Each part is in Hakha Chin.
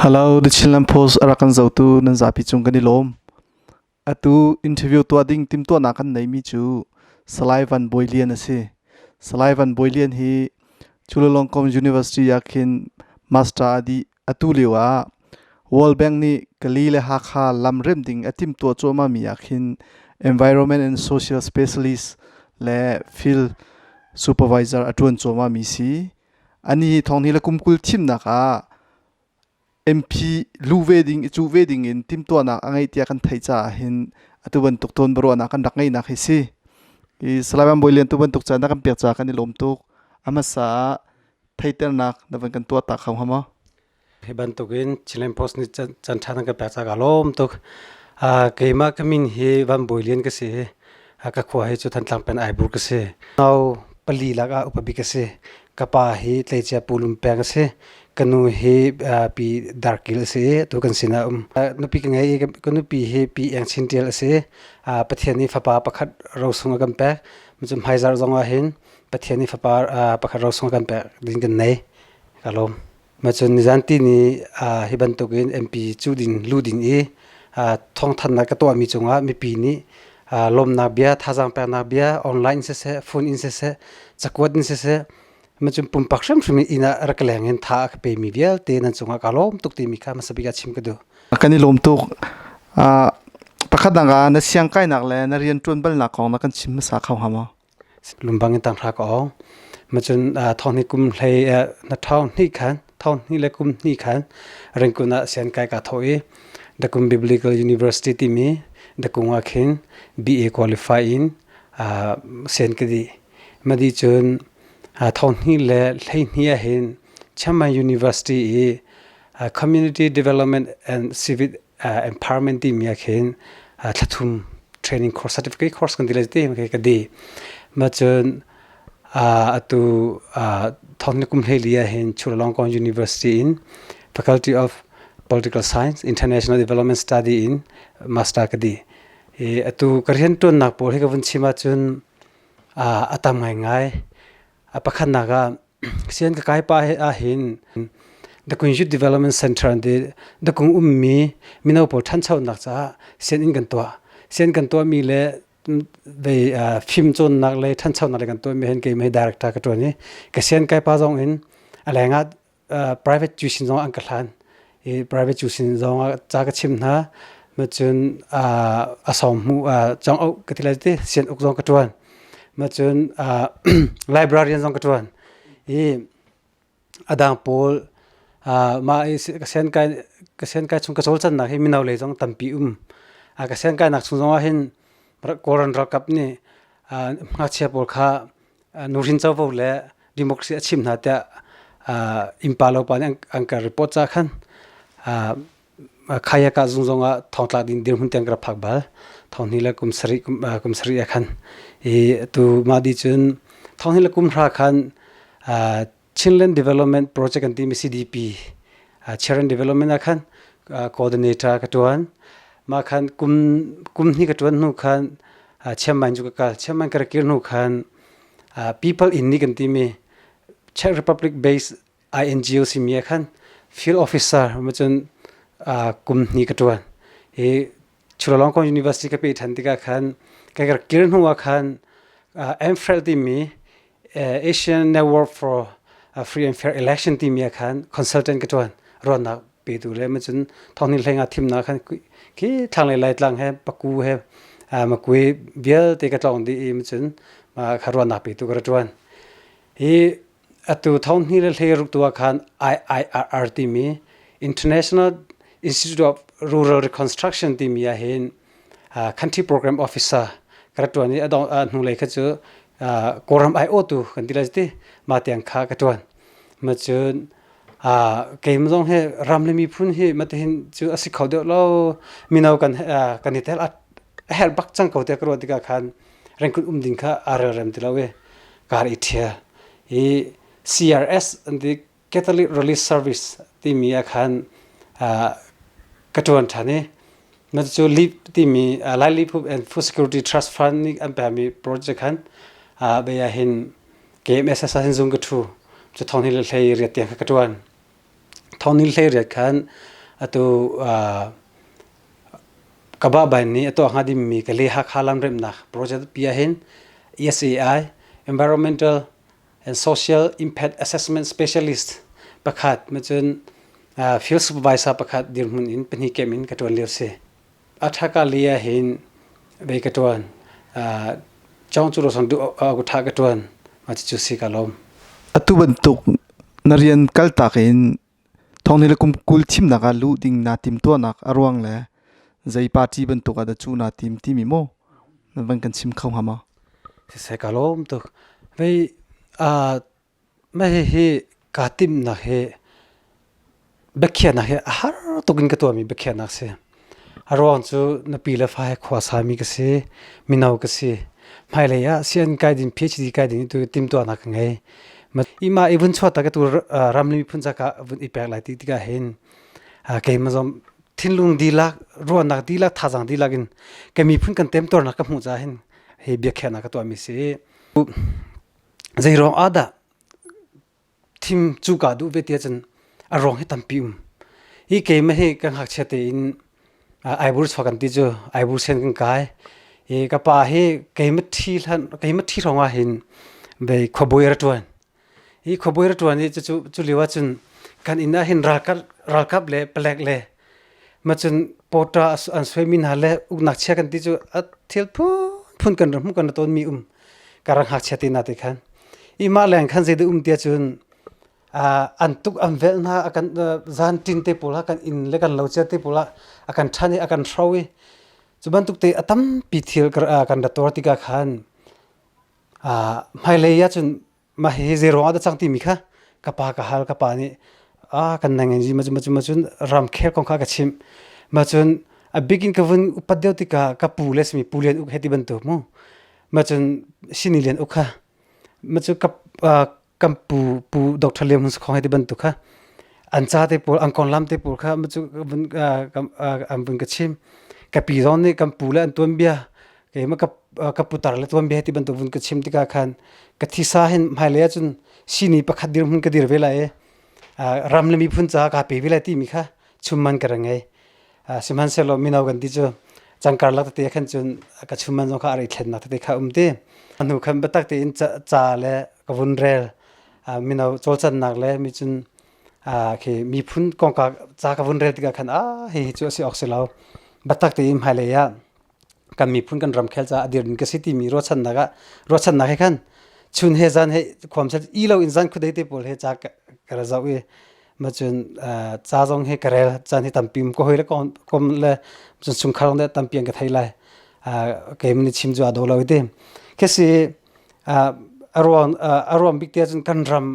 Hello, The Chinland Post a rak kan zotu nan zapi cung kan i lawm. Atu interview tuah ding timhtuahnak kan neimi cu Salai Van Bawi Lian a si. Salai Van Bawi Lian hi Chulalongkorn University ah khin master a dih. Atu lio ah World Bank nih Kali le Hakha lam remh ding a timhtuah cuahmahmi ah khin Environment and Social Specialist le Field Supervisor a ṭuan cuahmahmi si. Ani thawng hi le kum 20 thimnak ah MP lu ve ding i cuh ve ding in timhtuahnak a ngeih tiah kan theih caah hin atu bantuk tawn biaruahnak kan rak ngeihnak hi si. Hi Salai Van Bawi Lian tu bantuk caan na kan pek caah kan i lawm tuk. A hmasa ah theiternak na van kan tuah ta kho hnga maw? Hi bantukin Chinland Post nih caan ṭha nan ka pek caah kaa lawm tuk. Keimah ka min hi Van Bawi Lian ka si i ka khua hi cu Thantlang peng Aibur ka si. Nau pali lakah upa bik ka si. Ka pa hi tleicia Pu Lum Peng a si. Ka nu hi Pi Dar Kil a si i atu kan sinah a um. Nupi ka ngei i ka nupi hi Pi Eng Chin Ṭial a si. Pathian nih fapa pakhat rosung a kan pek. Cun hmaizarh zong ah hin Pathian nih fapa pakhat rosung a kan pek ding kan nei. Ka lawm. Macun nizan tini hi bantukin MP cu ding lu ding i thawngthanhnak ka tuahmi cungah mipi nih lawmnak bia, thazaang peknak bia online siseh, phone in siseh, cakuat in siseh, macun pumpak hrimhrim in inn ah rak ka leng in tha a ka pemi vialte nan cungah kaa lawm tuk timi kha hmasa bik ah chim ka duh. Kan i lawm tuk. Pakhat dang ah na siangkainak le na rianṭuan balnak kong na kan chim hmasa kho hnga maw? Lumbang in tanghra ka awng. Macun thong hnih kum hlei na thong hnih khan thong hnih le kum hnih khan Ringkun ah sian kai ka tho i Dakum Biblical University timi Dakung ah khin BA qualify in sian ka di. Madi cun thong hnih le hlei hnih ah hin Chiang Mai University i Community Development and Civic Empowerment timi ah khin thlathum training course certificate course kan ti lai te ka di ma cun atu thong kum hlei li ah hin Chulalongkorn University in Faculty of Political Science International Development Study in master ka di atu ka rian tuannak pawl hi ka vun chim ahcun a tam ngaingai a pakhatnak ah Sian ka kai pa ah hin The Kun Youth Development Center an ti The Kung ummi mino pawl ṭhanchonak caah sianginn kan tuah. Sian kan tuahmi le vei fim cawnnak le ṭhanchonak le kan tuahmi hin keimah hi director ka ṭuan i ka sian kai pa zong in a lengah private tuition zong an ka hlan i private tuition zong ah ca ka chim hna ma cun a sawm hmu cong au ka ti lai ti sian uk zong ka ṭuan ma cun librarian zong ka ṭuan i adang pawl mah i ka sian kai ka sian kai chung ka cawlcannak hi mino lei zong tampi um ka sian kai nak chung zong ah hin Kawlram ralkap nih ngakchia pawl kha nuhrin covo le democracy a chim hna tiah innpa lo pa nih an ka report ca khan khayaka zung zong ah thongtlak ding dirhmun tiang ka rak phak bal thong hnih le kum sarih kum sarih ah khan i tu mah di cun thong hnih le kum hra khan Chinland Development Project an timi CDP Children Development ah khan coordinator ka tuan mah khan kum kum hnih ka tuan hnu khan Chiang Mai cu ka kal Chiang Mai ka rak kir hnu khan People in nih kan timi Czech Republic based INGO simi ah khan field officer cun kum hnih ka tuan i Chulalongkorn University ka pe than tikah khan ka rak kir hnu ah khan AMFREL timi Asian Network for Free and Fair Election timi ah khan consultant ka tuan ruahnak petu le ma cun thong hleng ah thimnak khan khi thlanglei laitlang he paku he makui vialte ka tlong dih i ma cun kha ruahnak petu ka ra tuan hi atu thong hnih le hlei ruk tu ah khan IIRR timi International Institute of Rural Reconstruction timi ah hin country program officer ka rak ṭuan i a dong hnulei kha cu Kawlram aiawhtu kan ti lai ti mah tiang kha ka ṭuan. Ma cun keimah zong hi ram le miphun hi matihin cu a si kho deuh lo mino kan kan i tel a herh bak cang ko tiah ka ruah tikah khan rengkut um ding kha aa relrem ti lo i kar i ṭhial. Hi CRS an ti Catholic Relief Service timi ah khan ka ṭuan ṭhan i na cu LEAP timi Livelihood and Food Security Trust Fund nih an pekmi project khan bei ah hin KMSS ah hin zung ka ṭhu cu thong hi le hlei riat tiang kha ka ṭuan. Thong ni hlei riat khan atu Kaba Bain nih a tuah hnga dingmi Kale Hakha lam remhnak project pi ahhin ESAI Environmental and Social Impact Assessment Specialist pakhat macun field supervisor pakhat dirhmun in pahnih kem in ka ṭuan lio si. A ṭhaka li ahhin vei ka ṭuan. Chong cu rosong du ku ṭha ka ṭuan. Ma cu si ka lawm. Atu bantuk na rian kaltak in Thawng le kum 20 thimnak ah luh ding naa timtuahnak a ruang le zei party bantuk ah dah cuh naa tim timi maw na van kan chim kho hnga maw? Siseh ka lawm tuk. Vei mah hihi kaa timhnak hi biakhiahnak hi a har tuk in ka tuahmi biakhiahnak si. A ruang cu nupi le fa he khua sami ka si, mino ka si. Hmailei ah sianginn kai ding, PhD kai ding tu timhtuahnak ka ngei. Ima i vun chuah tak tu ram le miphun ca ka vun i pek lai ti tikah hin keimah zong thinlung dihlak, ruahnak dihlak, thazaang dihlak in ka miphun kan temtuarnak ka hmuh caah hin hi biakhiahnak ka tuahmi si. Zei ruang ah dah thim cu kaa duh ve ti ahcun a ruang hi tampi um. Hi keimah hi ka ngakchia tein aibur chuak kan ti cu aibur sen kan kai. I ka pa hi keimah ṭhi hlan keimah ṭhi hrawng ah hin vei khuabawi ra ṭuan. Hi khuabawi ra ṭuan i cucu cu lio ahcun kan inn ah hin ralkap ralkap le palek le macun pawṭa an suaimi hna le uknak chia kan ti cu a thil phunphun kan ra hmuh kan ra tawnmi um. Ka ra ngakchia te na te khan. I mah leng khan zei dah um tiah cun an tuk an velh hna a kan zan ṭin te pawl ah kan inn le kan lo cia te pawl ah a kan ṭhan i a kan hro i cu bantuk te a tampi thil kan ra tuar tikah khan hmailei ah cun mah hihi zei ruang ah dah cang timi kha ka pa ka hal ka pa nih a kan nang in ma cu ma cun ramkhel kong kha ka chimh ma cun a bik in ka vun upat deuh tikah ka pu le simi pu lian uk he ti bantuk mu ma cun sini lian uk kha ma cu ka kan pu pu Dr. Liam Hun Sakhong he ti bantuk kha an ca te pawl an konglam te pawl kha ma cu vun an vun ka chim ka pi zong nih kan pu le an tuan bia keimah ka ka putar le tuan bia ti bantuk vun ka chim tikah khan ka thisa hin hmailei ahcun sini pakhat dirhmun ka dir ve lai i ram le miphun caah kaa pe ve lai timi kha chumman ka ra ngei. Sihmanhsehlaw mino kan ti cu cangkar lak tete khan cun ka chumman zong kha a rak i thlennak tete kha um ti. Hnu khan biatak tein ca le ka vun rel mino cawlcannak le mi cun khi miphun kongkau ca ka vun rel tikah khan a hihi cu a si awk si lo. Biatak tein hmailei ah kan miphun kan ramkhel caah a dir ding ka si timi ruahchannak ah ruahchannak he khan chun he zan he khuamsel i lo in zan khudei te pawl he ca ka ra zoh i ma cun ca zong he ka rel caan hi tampi ka hoi le kom le cun chungkhar le tampi an ka thei lai keim ni chim cu a do lo ti khesi a ruang a ruang bik te cun kan ram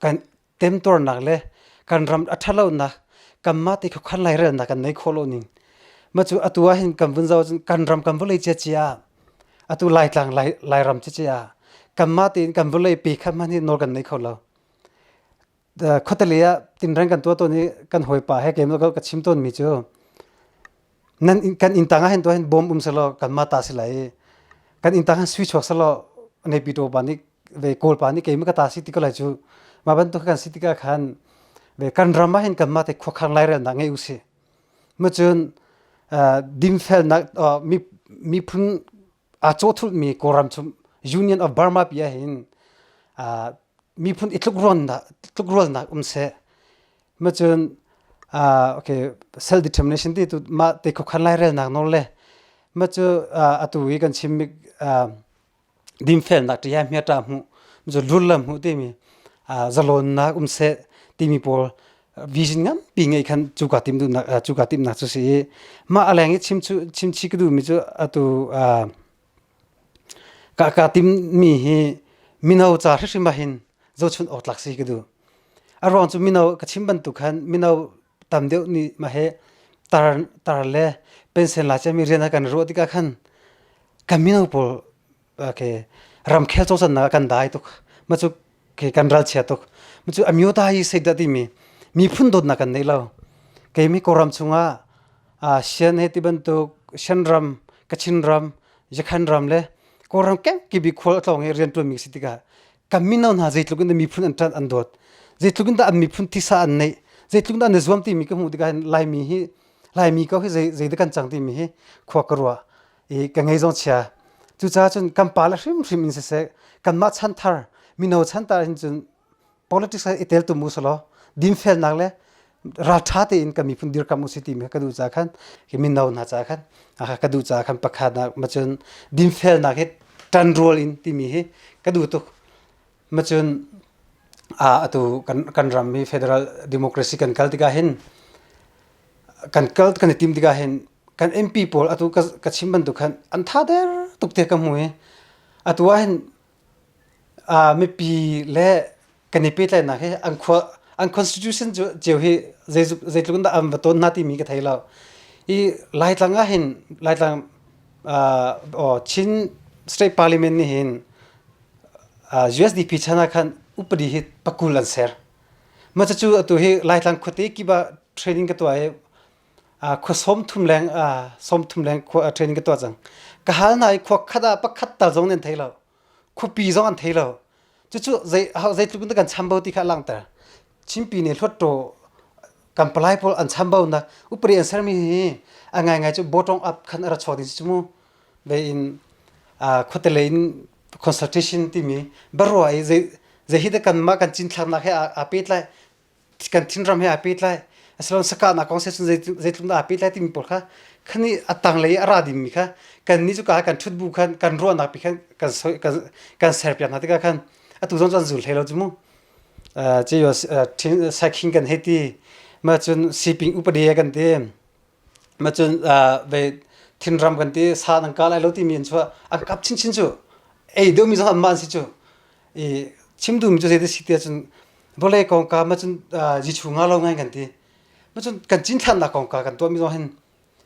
kan temtuarnak le kan ram a ṭhatlonak kanmah te khuakhan lairelnak kan nei khawh lo ning ma cu atu ah hin kan vun zoh ahcun kan ram kan vawlei ciacia atu Laitlang Lai, Lairam ciacia kanmah tein kan vawlei pe khat hmanh hi nawl kan nei kho lo khuatele ah tinreng kan tuah tawn i kan hawipa he keimah ka chim tawn mi cu nan kan inn tang ah hin tuah hin bom um selaw kanmah ta si lai i kan inn tang hin sui chuak selaw Naypyidaw pa nih ve Kawl pa nih keimah ka ta si ti ko lai cu mah bantuk kan si tikah khan ve kan ram ah hin kanmah te khuakhang lairelnak ngei usih ma cun dinfelnak miphun aa cawhthulhmi Kawlram chung Union of Burma pi ah hin miphun i tlukruannak tlukrualnak um seh ma cun okay self determination ti tu mah te khuakhan lairelnak nawl le ma cu atu i kan chimmi dinfelnak ṭi hmia ṭa hmuh cu lur lam hmuh timi zalawnnak um seh timi pawl vision nganpi ngei khan cuka tim duhnak cuka timnak cu si i mah a leng i chim chu chimchi ka duhmi cu atu ka ka timmi hi mino ca hrimhrim ah hin zohchun awk tlak si ka duh a ruang cu mino ka chim bantuk khan mino tam deuh nih mah he tar tar le pension la ciami rian ah kan ruah tikah khan kan mino pawl okay ramkhel cawlcannak ah kan dai tuk ma cu ke kan ralchia tuk ma cu amyota hi sei dah timi miphun dawtnak kan nei lo keimi kawlram chungah Shan he ti bantuk Shan ram Kachin ram Yakhan ram le Kawlram kemkip i khual a tlawng i rianṭuanmi si tikah kan mino hna zeitluk in dah miphun an ṭanh an dawt zeitluk in dah an miphun thisa an neih Zeitluk dah an i zuam timi ka hmuh tikah hin Laimi hi Laimi ko hi zei zei dah kan cang timi hi khua ka ruah i ka ngei zong chia. Cucaah cun kan pa le hrimhrim in siseh kanmah chanthar mino chantar hin cun politics ah i tel tum u selaw dinfelnak le ralṭha tein kan miphun dirkamh u si timi ka duh caah khan hi mino hna caah khan ka duh caah khan pakhatnak ma cun dinfelnak hi ṭanrual in timi hi ka duh tuk. Ma cun atu kan kan ram hi federal democracy kan kal tikah hin kan kal kan i tim tikah hin kan MP pawl atu ka ka chim bantuk khan an tha der tuk te ka hmu i atu ah hin mipi le kan i pehtlaihnak hi an khua an constitution cu cio hi zeitluk in dah an va tawn hna timi ka thei lo. I Laitlang ah hin Laitlang uh, Chin State Parliament nih hin USDP chan ah khan upadi hi pakul an ser. Mah cucu atu hi Laitlang khuate kip ah training ka tuah i khua 30 leng 30 leng khua training ka tuah cang. Ka hal hna i khua khat ah pakhat tal zong nan thei lo. Khuapi zong an thei lo. Cucu zei zeitluk in kan chambau ti kha a langhter. Chinpi nih hluttaw kan palai pawl an chambau nak upadi an sermi hi a ngaingai cu bottom up khan a ra chuak ding si cu mu. Ve in khuate lei in consultation timi barua i zei zei hi dah kanmah kan cinthlaknak he aa pehtlai kan thingram he aa pehtlai asilon sakahnak kong se cun zeitluk dah aa pehtlai timi pawl kha khani a tanglei a ra dingmi kha kan nih cu ka kan ṭhut bu khan kan ruahnak pi khan kan kan kan serpiak hna tikah khan atu zong cu an zul hlei lo cu mu ci yo saikhing kan hei ti ma cun siping upadi kan ti ma cun ve thinram kan ti sa nan ka lai lo timi an chuah an kap chinchin cu ei deuhmi zong an mah an si cu i chim duhmi cu zei si ti ahcun vawlei kongka ma cun Jesuh nga lo ngai kan ti ma cun kan cinthlaknak kongka kan tuahmi zong hin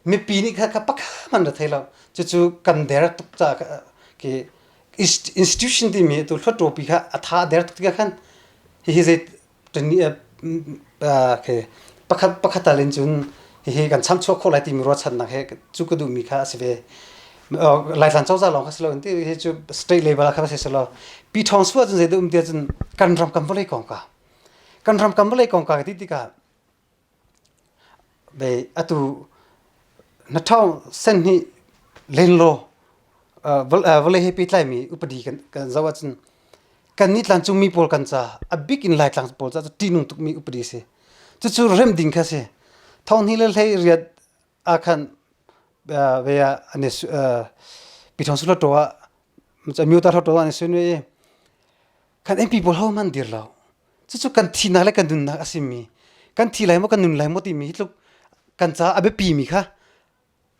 mipi nih kha kha pakhat man ra thei lo cucu kan der tuk ca ke institution timi tu hluttaw kha a tha der tuk tikah khan hihi zei ke pakhat pakhat tal in cun hihi kan chamchuak khawh lai timi ruahchannak he cu ka duhmi kha a si ve Laitlang cozah lawng kha si lo in ti hi cu state level ah kha si lo pi thawng su ahcun zei dah um ti ahcun kan ram kan vawlei kong ka kan ram kan vawlei kong ka ti tikah ve atu na thawng sen hi len law vawlei he pehtlai mi upadi kan kan zoh ahcun kan nih tlancung mi pawl kan ca a bik in Laitlang pawl ca cu ṭihnung tuk mi upadi si cucu rem ding kha si thong hnih le hlei riat ah khan ve ah an i Pithong Hluttaw ah Amyota Hluttaw ah an i sun ve i kan MP pawl ho hmanh dir lo. Cucu kan thihnak le kan nunnak a simi kan thi lai maw kan nun lai maw timi hi tluk kan caah a biapi mi kha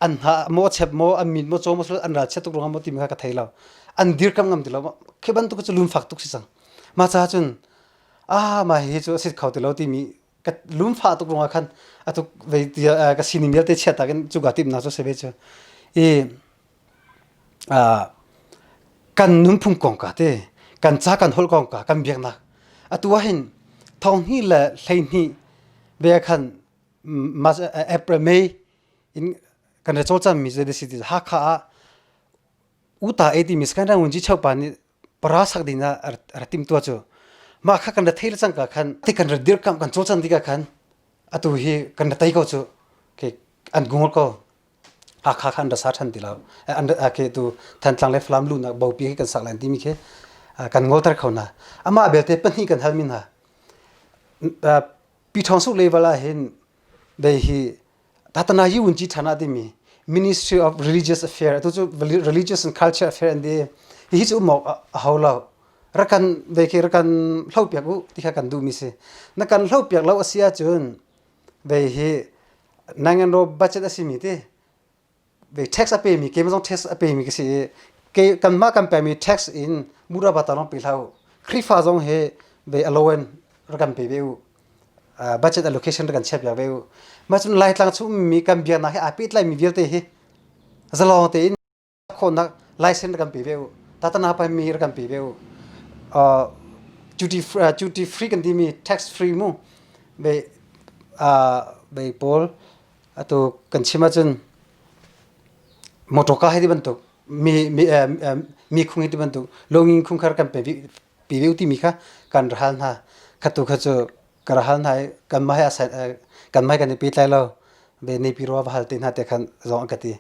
an hna maw chep maw an min maw caw maw an ralchiat tuk ruangah maw timi kha ka thei lo. An dirkamh ngam ti lo. Khi bantuk cu lunfak tuk si cang. Mah caah cun ah mah hi cu a si kho ti lo timi ka lumfah tuk ruangah khan atuk vei ka sining vialte chiat in cuka timhnak cu si ve cu i kan nunphung kong ka te kan ca kan holh kong ka kan biaknak atu ah hin thong hnih le 12 ve khan April May in kan re cawlcang mi cu si ti Hakha ah uta e timi skan rang unji chaupa nih para sak ding ah ra timtua cu mah kha kan ra thei le cangka khan ti kan ra dirkamh kan cawlcang tikah khan atu hi kan ra tei ko cu ke an gungol ko Hakha kha an ra sa than ti lo an ke tu Thantlang le Falam lunak bopi hi kan sak lan timi khi kan ngolter kho na amah belte pahnih kan hal mi hna Pi Thawng Suk level ah hin dei hi Tatana yi wun chi ṭhan ah timi Ministry of Religious Affair atu cu Religious and Culture Affair an ti. Hihi cu um awk a hau lo. Rak kan ve khi rak kan hlo piak u ti kha kan duhmi si. Na kan hlo piak lo a si ahcun ve hi nangan ro budget a simi ti ve tax a pemi keimah zong tax a pemi ka si i ke kanmah kan pemi tax in mura bata lawng pe hlah u Khrihfa zong hi ve allowance rak kan pe ve u budget allocation rak kan chiah piak ve u mah cun Laitlang chung ummi kan biaknak he aa pehtlai mi vialte hi zalong tein khawhnak license rak kan pe ve u tatana pai mi rak kan pe ve u duty duty free kan timi tax free mu ve ve pawl Atu kan chim ahcun motor hi ti bantuk mi mi mi khung hi ti bantuk lungin khungkhar kan pe pe ve timi kha kan ral hna. Khatu kha cu. Ka ra hal hna i kanmah he kanmah he kan i pehtlai lo. Ve Naypyidaw va hal te hna te khan zong an ka ti.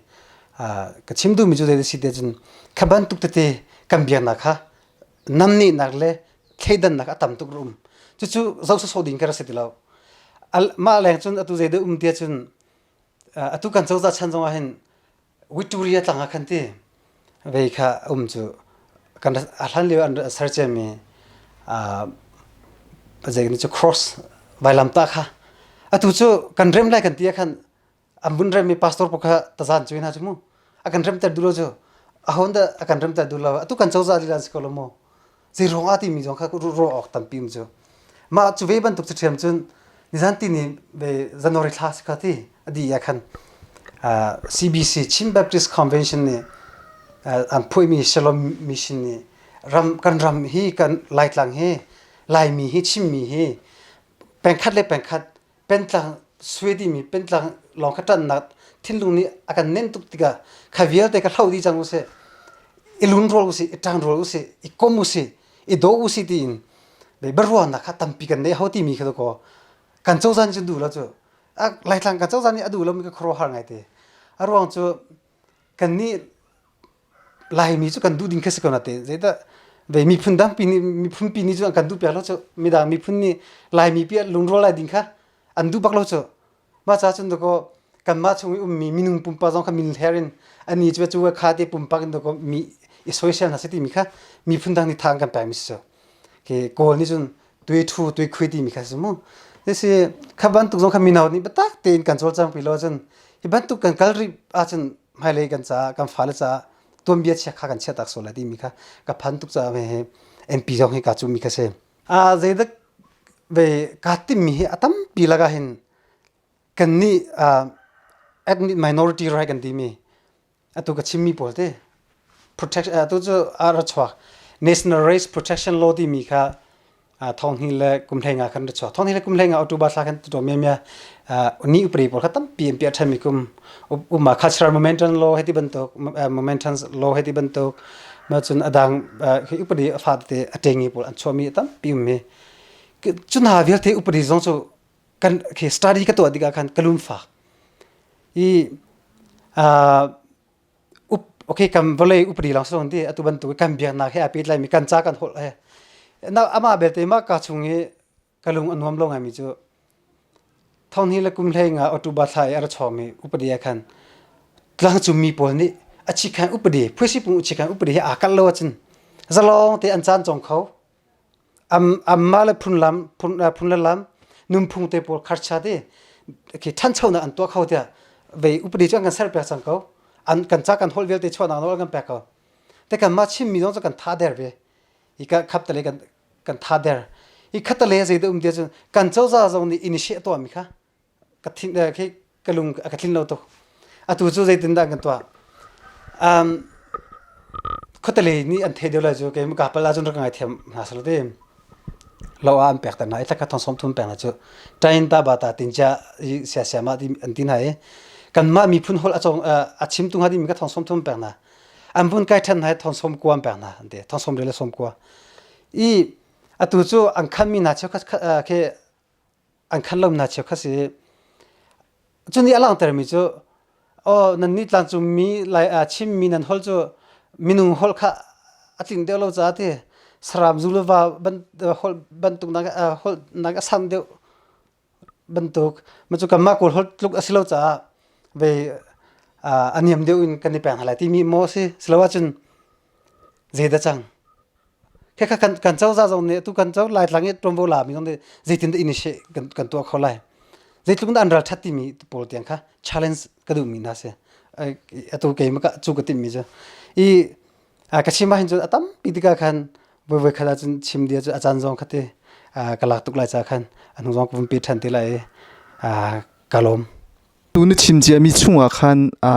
Ka chim duhmi cu zei si te cun kha bantuk tete kan biaknak kha namnehnak le thleidannak a tam tuk rum. Cucu zoh sawsawh ding ka ra si ti lo. Mah leng cun atu zei dah um tiah cun atu kan cozah chan zong ah hin Victoria tlang ah khan ti vei kha um cu kan a hlan lio an ser ciami zei cu cross vailamtah kha atu cu kan rem lai kan ti ah khan an vun remmi pastor pa kha tazan cu hna cu mu a kan remter duh lo cu ahon dah a kan remter duh lo atu kan cozah lila si ko lo mu zei ruang ah timi zong kha ruah awk tampi um cu mah cu ve bantuk cu ṭhiam cun nizan ti ni ve January thla si kha ti a di ah khan CBC Chin Baptist Convention nih an phuaimi Shalom Mission nih ram kan ram hi kan Laitlang hi Laimi hi Chinmi hi pengkhat le pengkhat pentlang sui timi pentlang lawng kha ṭanhnak thinlung nih a kan nenh tuk tikah kha vialte ka hloh dih cang usih i lungrual usih i ṭangrual usih i kom usih i daw usih tiin biaruahnak kha tampi kan nei ho timi kha kaw kan cozah nih cun duh lo cu Laitlang kan cozah nih a duh lomi ka khuaruahhar ngaite a ruang cu kannih Laimi cu kan duh ding kha si ko natein zeidah ve miphun dangpi nih miphun pi nih cu an kan duh piak lo cu midang miphun nih Laimi pi lungrual lai ding kha an duh bak lo cu mah ca cun dakaw kanmah chung i ummi minung pumpak zong kha min hler in ani cu cu kha te pumpak in dakaw mi i soisel hna si timi kha miphun dang nih tha an kan pek mi si cu ke kawl nih cun tui thu tui khui timi kha si mu si kha bantuk zong kha mino nih biatak tein kan cawlcang pi lo cun hi bantuk kan kal rih ahcun hmailei kan caah kan fale caah tuanbia chia kha kan chiah tak sual lai timi kha ka phan tuk caah he MP zong hi ka cu mi kha si. A zeidak ve ka timmi hi a tampi lakah hin kan nih ethnic minority right kan timi atu ka chimmi pawl te protection atu cu a ra chuak national race protection law timi kha thong hi le kum hlei nga khan ra chuak thong hi le kum hlei nga October thla khan to mia mia ni upri pawl kha tampi an piah ṭhan mi kum umma cultural momentum law heti bantuk momentum law heti bantuk ma cun adang khi upadi a fa te a ṭengi pawl an chuahmi tampi um mi cu hna vialte upadi zong cu kan khi study ka tuah tikah khan ka lung fak i up okay kan vawlei upadi lawng si ti atu bantuk kan biaknak he aa pehtlai mi kan ca kan holh he na amah belte mah ka chung i ka lung a nuam lo ngaimi cu thong hi le kum hlei nga October thla i a ra chawmi upadi ah khan tlangcung mi pawl nih a chikhan upadi phuisi pung chikhan upadi he aa kalh lo ahcun zalong te an caan cong kho Anmah le phunlam phun le lam nunphung te pawl kharcha te khi ṭhanchonak an tuah kho tiah vei upadi cu an kan serpiak cang ko. An kan ca kan holh vialte chuahnak nawl an kan pek ko. Te kanmah Chinmi zong cu kan tha der ve. Hi ka khap tale kan kan tha der. Hi khatale zei dah um tiah cun kan cozah zong nih initiate a tuahmi kha ka thin khi ka lung a ka tlin lo tuk atu cu zeitindah kan tuah um, khuatele nih an thei deuh lai cu kei ka pal ahcun rak ngai thiam hna sal te lo ah an pek ter hna i thlakhat thong som thum pek hna cu tain ta ba ta tin cha sia sia ma ti an tin hai kanmah miphun hol a chong a chim tu nga ding mi ka thong som thum pek hna an vun kai than hai thong som kwa an pek hna an ti thong som le som kwa i atu cu an khan mi hna cheukhat khi an khan lo hna cheukhat si cu nih a langhtermi cu aw nan nih tlangcungmi lai Chinmi nan holh cu minung holh kha a tling deuh lo caah ti saram zu le va ban holh bantuk nak holh nak a san deuh bantuk ma cu kanmah kawl holh tluk a si lo caah ve a niam deuh in kan i pek hna lai timi maw si silo ahcun zeidah cang Khekha kan kan cozah zong nih atu kan co Laitlang i ṭuanvo lami zong nih zeitin dah initiate kan kan tuah kho lai. Zeitluk dah an ral ṭhat timi pawl tiang kha challenge ka duhmi hna si. Atu keimah ka cu ka timhmi cu. I ka chim ahhin cun a tampi tikah khan voi voi khat ahcun chim dia cu a caan zong kha ti ka lak tuk lai ca khan a hnu zong ka vun pe ṭhan te lai i ka lawm. Tu na chim ciami chungah khan a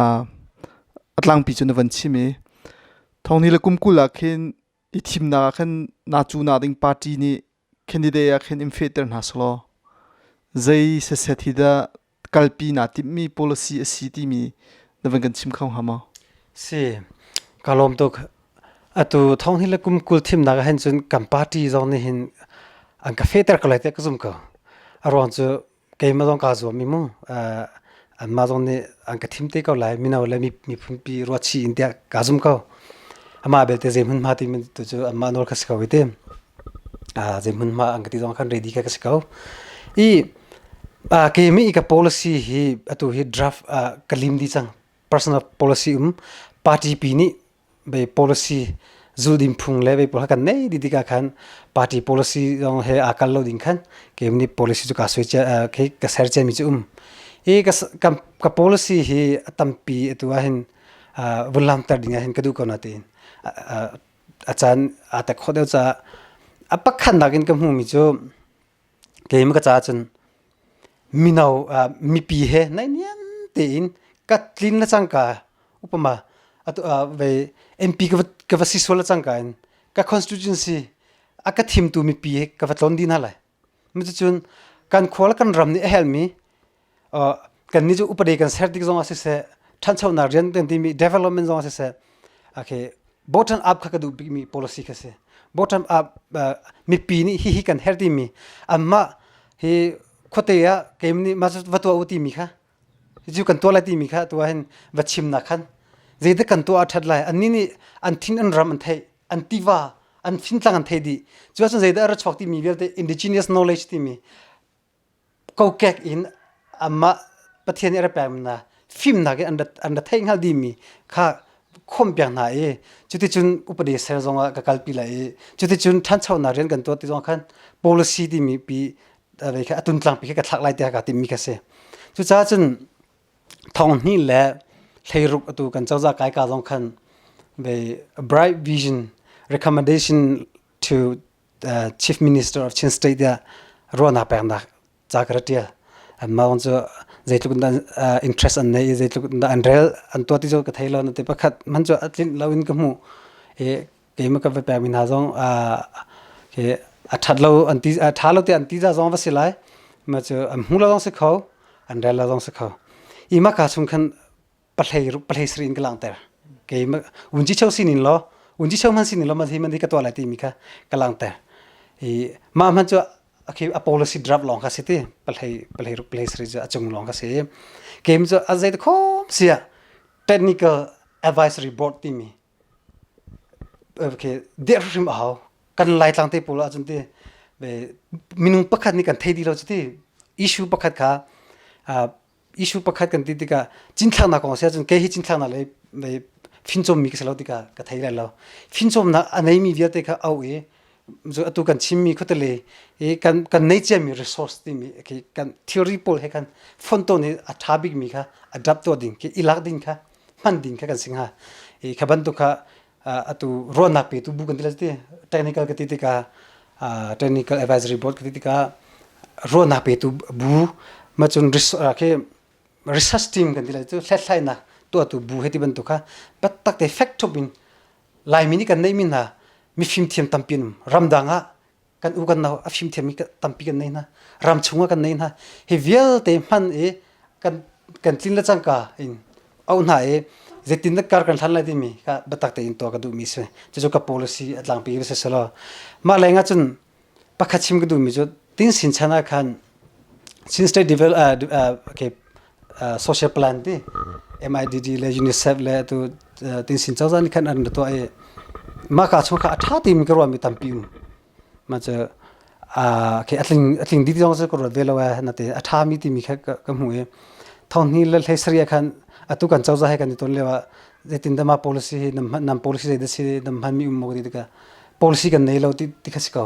tlangpi cu na van chim i Thawngni le kum 20 ah khin i thimnak ah khan naa cuhnak ding party nih candidate ah khin in fehter hna selaw zei setset hi dah kalpi naa timhmi policy a si timi na van kan chim kho hnga maw? Si, ka lawm tuk. Atu thawng hi le kum 20 thimnak ah hin cun kan party zong nih hin an ka fehter ko lai tiah ka zum ko. A ruang cu keimah zong kaa zuam i mu anmah zong nih an ka thim te ko lai mino le miphunpi ruahchih in tiah kaa zum ko. Amah belte zei hmunhma timi tu cu anmah nawl kha si ko i ti. Zei hmunhma an ka ti zong khan ready kha ka si ko. I keimah i ka policy hi atu hi draft ka lim dih cang. Personal policy um party pi nih bei policy zulding phung le bei pawl kan nei di tikah khan party policy zong he aa kal lo ding khan keim nih policy cu ka soi cia khi ka ser cia mi cu um i ka ka policy hi a tampi atu ah hin vun lamter ding ah hin ka duh ko na tiin a caan aa tek khawh deuh caah a pakhatnak in ka hmuh mi cu keimah ka caah cun mino mipi he naihniam tein ka tlin le cangka upama atu ve MP ka va si sual le cangka in ka constituency a ka thimtu mipi he ka va tlawn dih hna lai. Cucun kan khua le kan ram nih a helmi kan nih cu upadi kan ser tik zong ah siseh ṭhanchonak rian kan timi development zong ah siseh okay bottom up kha ka duh bikmi policy kha si bottom up mipi nih hihi kan herh timi anmah hi khuate ah keim nih mah va tuah u timi kha cu kan tuah lai timi kha tu ah hin va chimnak khan zeidah kan tuah a ṭhat lai annih nih an thin an ram an theih an tiva an fintlang an theih dih cu ahcun zeidah a ra chuak timi vialte indigenous knowledge timi kokek in amah Pathian nih a ra pekmi hna fimnak in an ra theih hngal dihmi kha khawmhpiak hna i cuticun upadi ser zongah ka kalpi lai i cuticun ṭhanchonak rian kan tuah ti zong khan policy timi pi kha a tuntlangpi kha ka thlak lai tiah kaa timmi kha si. Cucaah cun thong hnih le 16 atu kan cozah kai ka zong khan the bright vision recommendation to Chief Minister of Chin State tiah ruahnak peknak ca ka ra ṭial. Anmah zong cu zeitluk in dah interest an nei i zeitluk in dah an rel an tuah ti cu ka thei lo. Nate pakhat hmanh cu a tlinh lo in ka hmuh. I keimah ka va pekmi hna zong a ṭhat lo an ti a ṭha lo tiah an ti za zong va si lai. Mah cu an hmu lo zong si kho, an rel lo zong si kho. I mah ka chung khan pahlei pahlei sari in ka langhter kei unci cheu sinin law unci cheu hman sinin law man hi man hi ka tuah lai timi kha ka langhter i mah hman cu okay a policy draft lawng kha si ti pahlei pahlei ruk pahlei sari cu a cung lawng kha si keim cu a zei khom sia technical advisory board timi okay der hrim a hau kan laitlang te pawl ahcun ti minung pakhat nih kan thei di lo cu ti issue pakhat kha issue pakhat kan ti tikah cinthlaknak kong si ahcun kei hi cinthlaknak lei lei finchawmmi ka si lo tikah ka thei lai lo finchawmnak a neimi vialte kha au i atu kan chimmi khuatele i kan kan nei ciami resource timi khi kan theory pawl he khan fonton i a ṭha bikmi kha adapt tuah ding khi ilak ding kha hman ding kha kan si hnga i kha bantuk kha atu ruahnak petu bu kan ti lai ti technical ka ti tikah technical advisory board ka ti tikah ruahnak petu bu ma cun khi research team kan ti lai cu hlathlainak tuahtu bu he ti bantuk kha biatak te fact thup in Laimi nih kan neihmi hna mifim thiam tampi an um ramdang ah kan u kan nau a fimthiam mi tampi kan nei hna ram chungah kan nei hna hi vialte hman i kan kan tlin le cangka in au hna i zeitin dah kar kan hlan lai timi kha biatak tein tuah ka duhmi si cucu ka policy a tlangpi si selaw mah leng ah cun pakhat chim ka duhmi cu tin sin chan ah khan Chin State Develop okay social plan ti MIDD le UNICEF le atu tin sin cozah nih khan an ra tuah i mah ka chung kha a ṭha timi ka ruahmi tampi um mah cu khi a tling a tling dih zong cu ka ruat ve lo eh na te a ṭhami timi kha ka hmuh i thong hnih le hlei sarih ah khan atu kan cozah he kan i ton lio ah zeitin dah mah policy hi nam policy zei dah si nam hmanmi um maw ti tikah policy kan nei lo ti ti kha si ko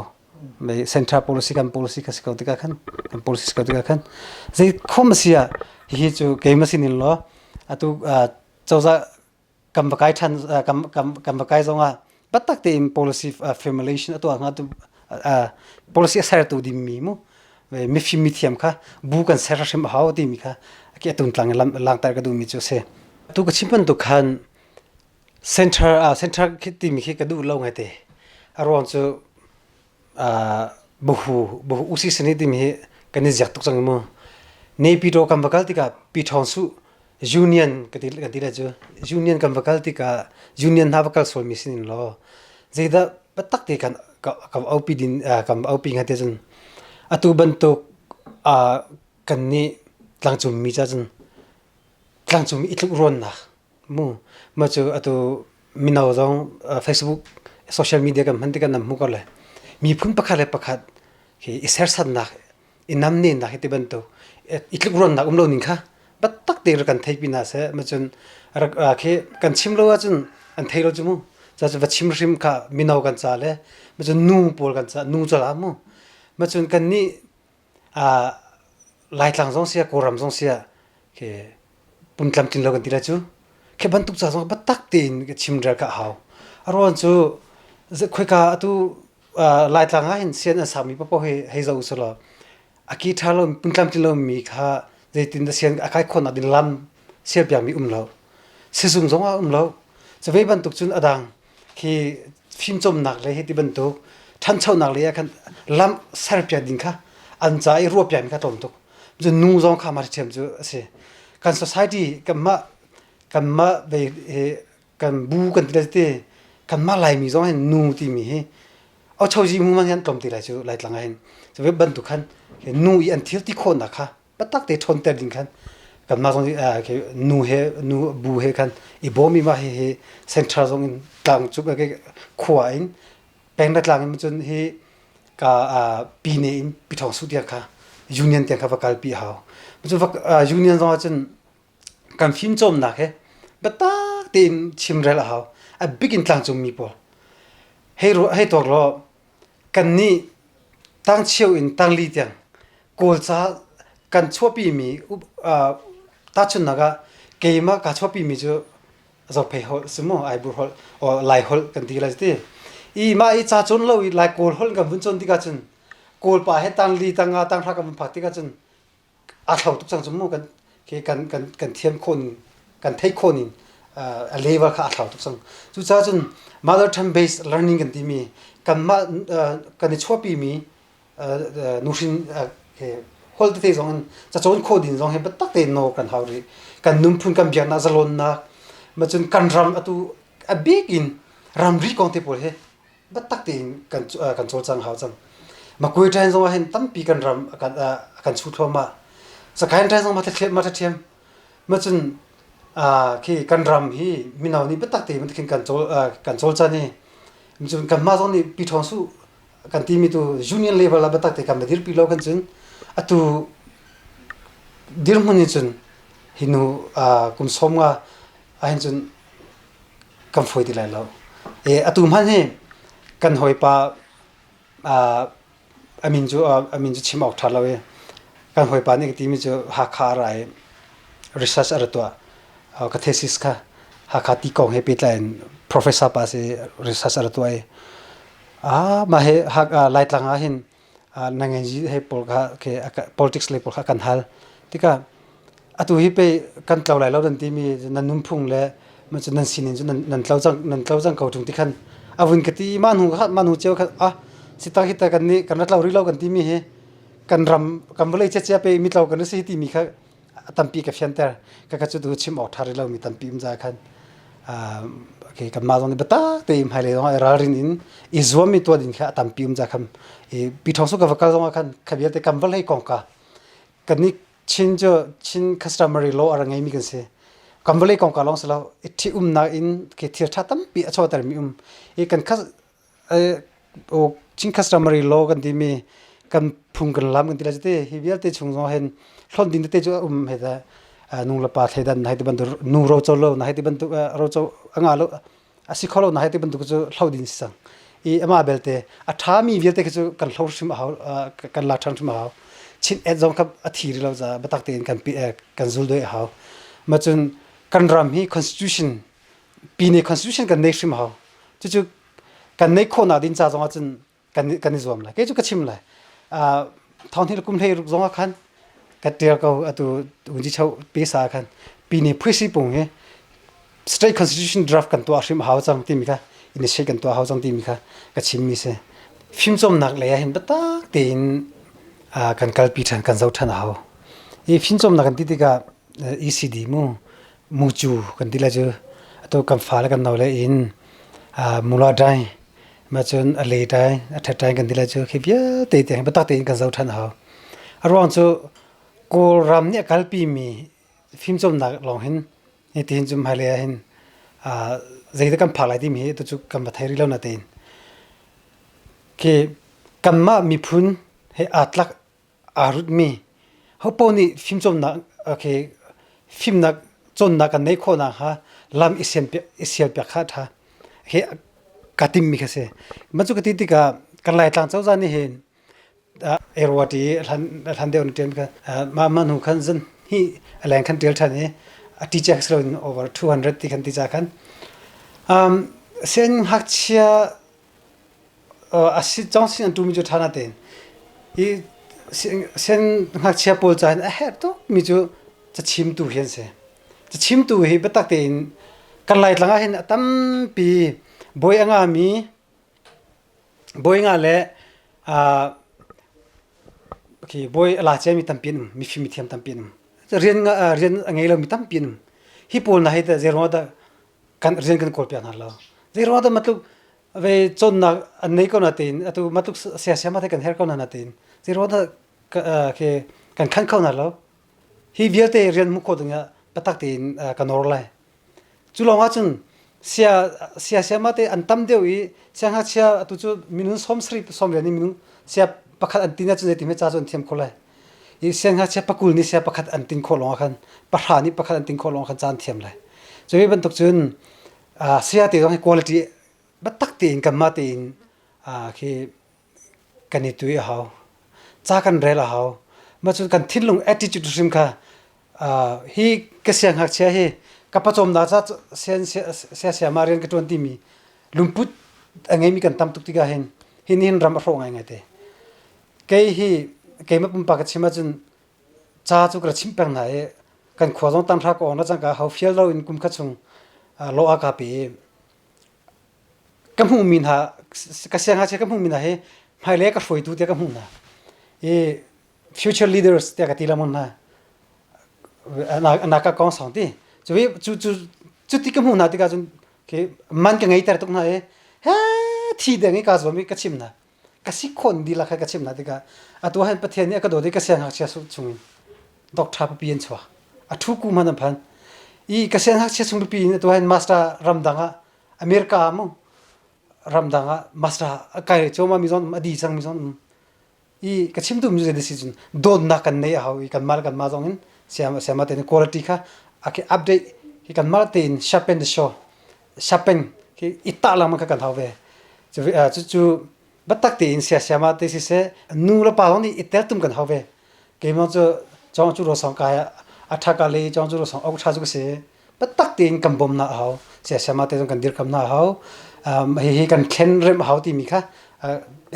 mei central policy kan policy kha si ko tikah khan kan policy si ko tikah khan zei khom a si ah hihi cu keimah sinin law atu cozah kan va kai ṭhan kan kan kan va kai zongah biatak tein policy formulation a tuah hnga tu policy a sertu dingmi mu mifim mithiam kha bu kan ser hrim a hau timi kha ki atun tlang langter ka duhmi cu a si tu ka chim bantuk khan Center ah center khi timi khi ka duh lo ngaite. A ruang cu buhu buhu usi sani timi hi kan i ziak tuk cang mu. Naypyidaw kan va kal tikah Pyithawng su union ka ti kan ti lai cu union kan va kal tikah union hna va kal sualmi sinin law zeidah biatak te kan kan aupi din kan aupi hnga te cun atu bantuk Kan nih tlangcungmi ca cun tlangcungmi i tlukruannak mu mah cu atu mino zong Facebook social media kan hman tikah nan hmuh ko lai. Miphun pakhat le pakhat hi i sersannak i namnehnak hi ti bantuk i tlukruannak um lo ning kha biatak tein rak kan theih pi hna seh ma cun rak khi kan chim lo ahcun an thei lo cu mu ca cu va chim hrim kha mino kan ca le ma cun nu pawl kan ca nu ca la mu ma cun kan nih Laitlang zong sia Kawlram zong sia khi pumtlamtling lo kan ti lai cu khi bantuk ca zong biatak tein ka chimrel ka hau a ruang cu khoika atu Laitlang ah hin sian an sakmi paoh hi hei zoh usih law a ki ṭha lo pumtlamtling lomi kha zeitin dah sian a kai khawhnak ding lam sialpiakmi um lo sizung zong ah um lo cu ve bantuk cun a dang khi fimcawmnak le hi ti bantuk ṭhanchonak lei ah khan lam serpiak ding kha an ca i ruahpiakmi kha tlawm tuk cun nu zong kha mah ṭhiam cu a si kan society kanmah kanmah ve kan bu kan ti le te kanmah Laimi zong hin nu timi hi ochozi mu man hian tlawm ti lai cu Laitlang ah hin cu bantuk khan nu i an thil ti khawhnak kha patak te ṭhawnter ding khan kanmah zong nu he nu bu he khan i bawm i mah hi hi central zong in tlang cu khua in peng le tlang in cun hi ka pine in pithong su tiang kha union tiang kha va kalpi hau cu union zong ah cun kan fimcawmnak he biatak tein chimrel a hau. A bik in tlangcungmi pawl. Hei hei tuak law kannih tangcheu in tangli tiang Kawlca kan chuahpimi tahchunhnak ah keimah kaa chuahpimi cu Zophei holh si maw Aibur holh or Lai holh kan ti lai ti. I mah i ca cawn lo i Lai Kawl holh kan vun cawn tikah cun Kawlpa he tangli tanga tanghra kan vun phak tikah cun aa thlau tuk cang cu mu kan khi kan kan kan thiam khawh ning kan theih khawh ning a level kha aa thlau tuk cang cucaah cun mother tongue based learning kan timi kanmah kan i chuahpi mi nuhrin holh tete zong in cacawn khawh ding zong hi biatak tein nawl kan hau rih kan nunphun kan biaknak zalonnak ma cun kan ram atu a bik in ramri kong te pawl hi biatak tein kan kan cawlcang hau cang. Makui ṭain zong ah hin tampi kan ram kan kan chu thluahmah. Sakain ṭain zong ma thiam ma thiam. Ma cun khi kan ram hi mino nih biatak tein khin kan cawl kan cawlcan i cun kanmah zong nih pi ṭhawng su kan timi tu union level ah biatak te kan va dirpi lo kan cun atu dirhmun in cun hi nu kum som nga ahhin cun kan fawi ti lai lo. E, atu hmanh hi kan hawipa a min cu a min cu chim awk ṭha lo i kan hawipa nih ka timi cu Hakha a ra i research a ra tuah. Ka thesis kha Hakha ti kong he pehtlai in professor pa si research a ra tuah i ah mah hi Laitlang ah hin nangenzi he pawl kha politics lei pawl kha kan hal tikah atu hi pei kan tlo lai lo nan timi nan nunphung le nan sining cu nan tlo cang nan tlo cang ko ṭung ti khan a vun ka ti mah hnu kha mah hnu cio kha ah sita hi ta kan nih kan ra tlo rih lo kan timi hi kan ram kan vawlei cia pe mi tlo kan si timi kha tampi ka fianter ka ka cu tu chim awk ṭha rih lo mi tampi um za khan okay kanmah zong nih biatak tein hmailei zong ah ralrin in i zuam i tuah ding kha a tampi um za kham i pi thong su ka va kal zong ah khan kha vialte kan vawlei kong ka kan nih Chin cu Chin customary law a ra ngeimi kan si kan vawlei kong ka lawng si lo i ṭhi umnak in khi thil ṭha tampi a chuahtermi um i kan Chin customary law kan timi kan phung kan lam kan ti lai te hi vialte chung zong hin hlon ding tete cu a um he ta nu le pa thleidan na hei ti bantuk nu roco lo na hei ti bantuk roco a nga lo a si kho lo na hei ti bantuk cu hlo ding si cang i amah belte a ṭhami vialte khi cu kan hlo hrim a hau kan la ṭhan hrim a hau chin et zong kha a thi rih lo ca biatak tein kan kan zul doi a hau ma cun kan ram hi constitution pine constitution kan nei hrim a hau cucu kan neih khawhnak ding ca zong ah cun kan kan i zuam lai kei cu ka chim lai thong hnih kum hlei ruk zong ah khan ka tial ko atu unji chau pesa khan pine phuisi pung hi state constitution draft kan tuah hrim hau cang timi kha initiate kan tuah hau cang timi kha ka chim mi si fimcawmnak lei ah hin biatak tein kan kalpi ṭhan kan zoh ṭhan a hau i fimcawmnak kan ti tikah ECD mu mucu kan ti lai cu atu kan fale kan no le in mula dai ma cun a le dai a ṭhat dai kan ti lai cu khi vialte te biatak tein kan zoh ṭhan a hau. A ruang cu Kawlram nih a kalpimi fimcawnnak lawng hin hitihin cu hmailei ah hin zeidah kan phak lai timi hi tucu kan va thei rih lo natein khi kanmah miphun he aa tlak aa rutmi hopaoh nih fimcawnnak okay fimnak cawnnak kan neih khawh nakhnga lam i siampiak i sialpiak kha a ṭha. Hi ka timmi kha si. Mah cu ka ti tikah kan Laitlang cozah nih hin Irrawaddy hlan hlan deuh na ṭian kha mah mah hnu khan zan hi a leng khan ṭial ṭhan i a teacher si loin over 200 ti khan ti ca khan um, sianginn ngakchia a si cong sin an ṭumi cu ṭha natein hi sianginn ngakchia pawl ca hin a herh tuk mi cu cachimtu hi an si. Cachimtu hi biatak tein kan Laitlang ah hin a tampi bawi a ngami bawi nga le khi bawi a la ciami tampi an um, mifim mithiam tampi an um. Rian rian a ngei lomi tampi an um. Hi pawl hna hi teh zeiruang ah dah kan rian kan kawlpiak hna lo? Zeiruang ah dah matluk ve cawnnak an nei ko natein atu matluk siasiam ah kan herh ko hna natein zeiruang dah khi kan khan kho hna lo? Hi vialte rian hmuh khawh dingah biatak tein ka nawr lai. Cu lawng ahcun sia sia siama te an tam deuh i siangngakchia atu cu minung sawm sarih sawm rian in minung sia pakhat an tin ahcun zeitin hme ca cu an thiam kho lai. I siangngakchia pakul nih sia pakhat an tin khawh lawng ah khan pahra nih pakhat an tin khawh lawng ah khan ca an thiam lai. Cu ve bantuk cun saya te zong hi quality biatak tein kanmah tein khi kan i tui a hau. Ca kan rel a hau. Mah cun kan thinlung attitude hrim kha hi ka siangngakchia hi ka pawcawmnak ca siasiama rian ka ṭuan timi lungput a ngeimi kan tam tuk tikah hin hi nihin ram a hrawh ngaingai te. Kei hi keimah pumpak ka chim ahcun ca cu ka ra chimh peng hna i kan khua zong tanhra ka awng na cangka ho fial lo in kum khat chung law a ka pe i ka hmuhmi hna ka siangngakchia ka hmuhmi hna hi hmailei ka hruaitu tiah ka hmuh hna i future leaders tiah ka ti lengmang hna anaka kong song ti cu cu cu cu ti ka hmuh hna tikah cun khi man ka ngeiter tuk hna i he thi deng i ka zuam i ka chim hna ka si khon dihlak he ka chim hna tikah atu han Pathian nih a ka dawt i ka siangngakchia chung in doctor pipi an chuak a thu ku hmanh an phan i ka siangngakchia chung pipi in atu han master ramdang ah America mu ramdang ah master a kai choma mi zon a di cang mi zon i ka chim tu mi cu si cun dawtnak kan nei a hau i kanmah le kanmah zong in siam siama tein quality kha a khi update hi kanmah tein sharpen the show sharpen khi i tah lengmang kha kan hau ve cu cu cu biatak tein sia siama te siseh nu le pa zong nih i teltum kan hau ve keimah cu chong cu ro song kai a tha ka le chong cu ro song ok tha cu ka si biatak tein kan bawm na a hau siasiama te zong kan dirkam na a hau hihi kan thlen rem a hau timi kha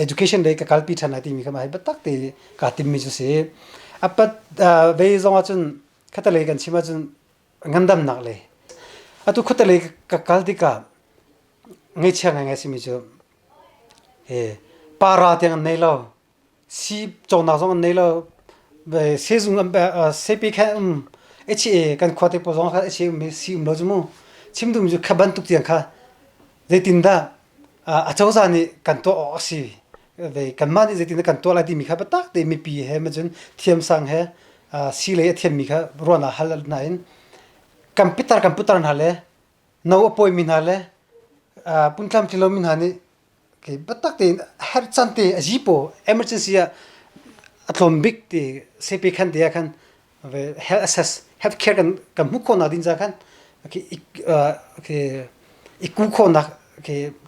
education lei ka kalpi ṭhan lai timi kha mah hi biatak te kaa timmi cu si apat ve zong ahcun khatalei kan chim ahcun ngandamnak lei atu khuatelei ka kal tikah ngeichia ngaingai simi cu para tiang an nei lo Si cawknak zong an nei lo. Sehzung an sepe kha um HA kan khua te pawl zong kha HA um si um lo cu mu. Chim duhmi cu kha bantuk tiang kha zeitindah acozah nih kan tuah awk a si. Kanmah nih zeitindah kan tuah lai timi kha biatak tein mipi he macun thiamsang he si lei a thiammi kha ruahnak hal hna in kan pitar kan putar hna le no a pawimi hna le puntlam tling lomi hna nih biatak tein herh can te a zipaw emergency ah a tlawm bik ti sepe khan te ah khan health access health care kan kan hmuh khawhnak ding ca khan i ku khawhnak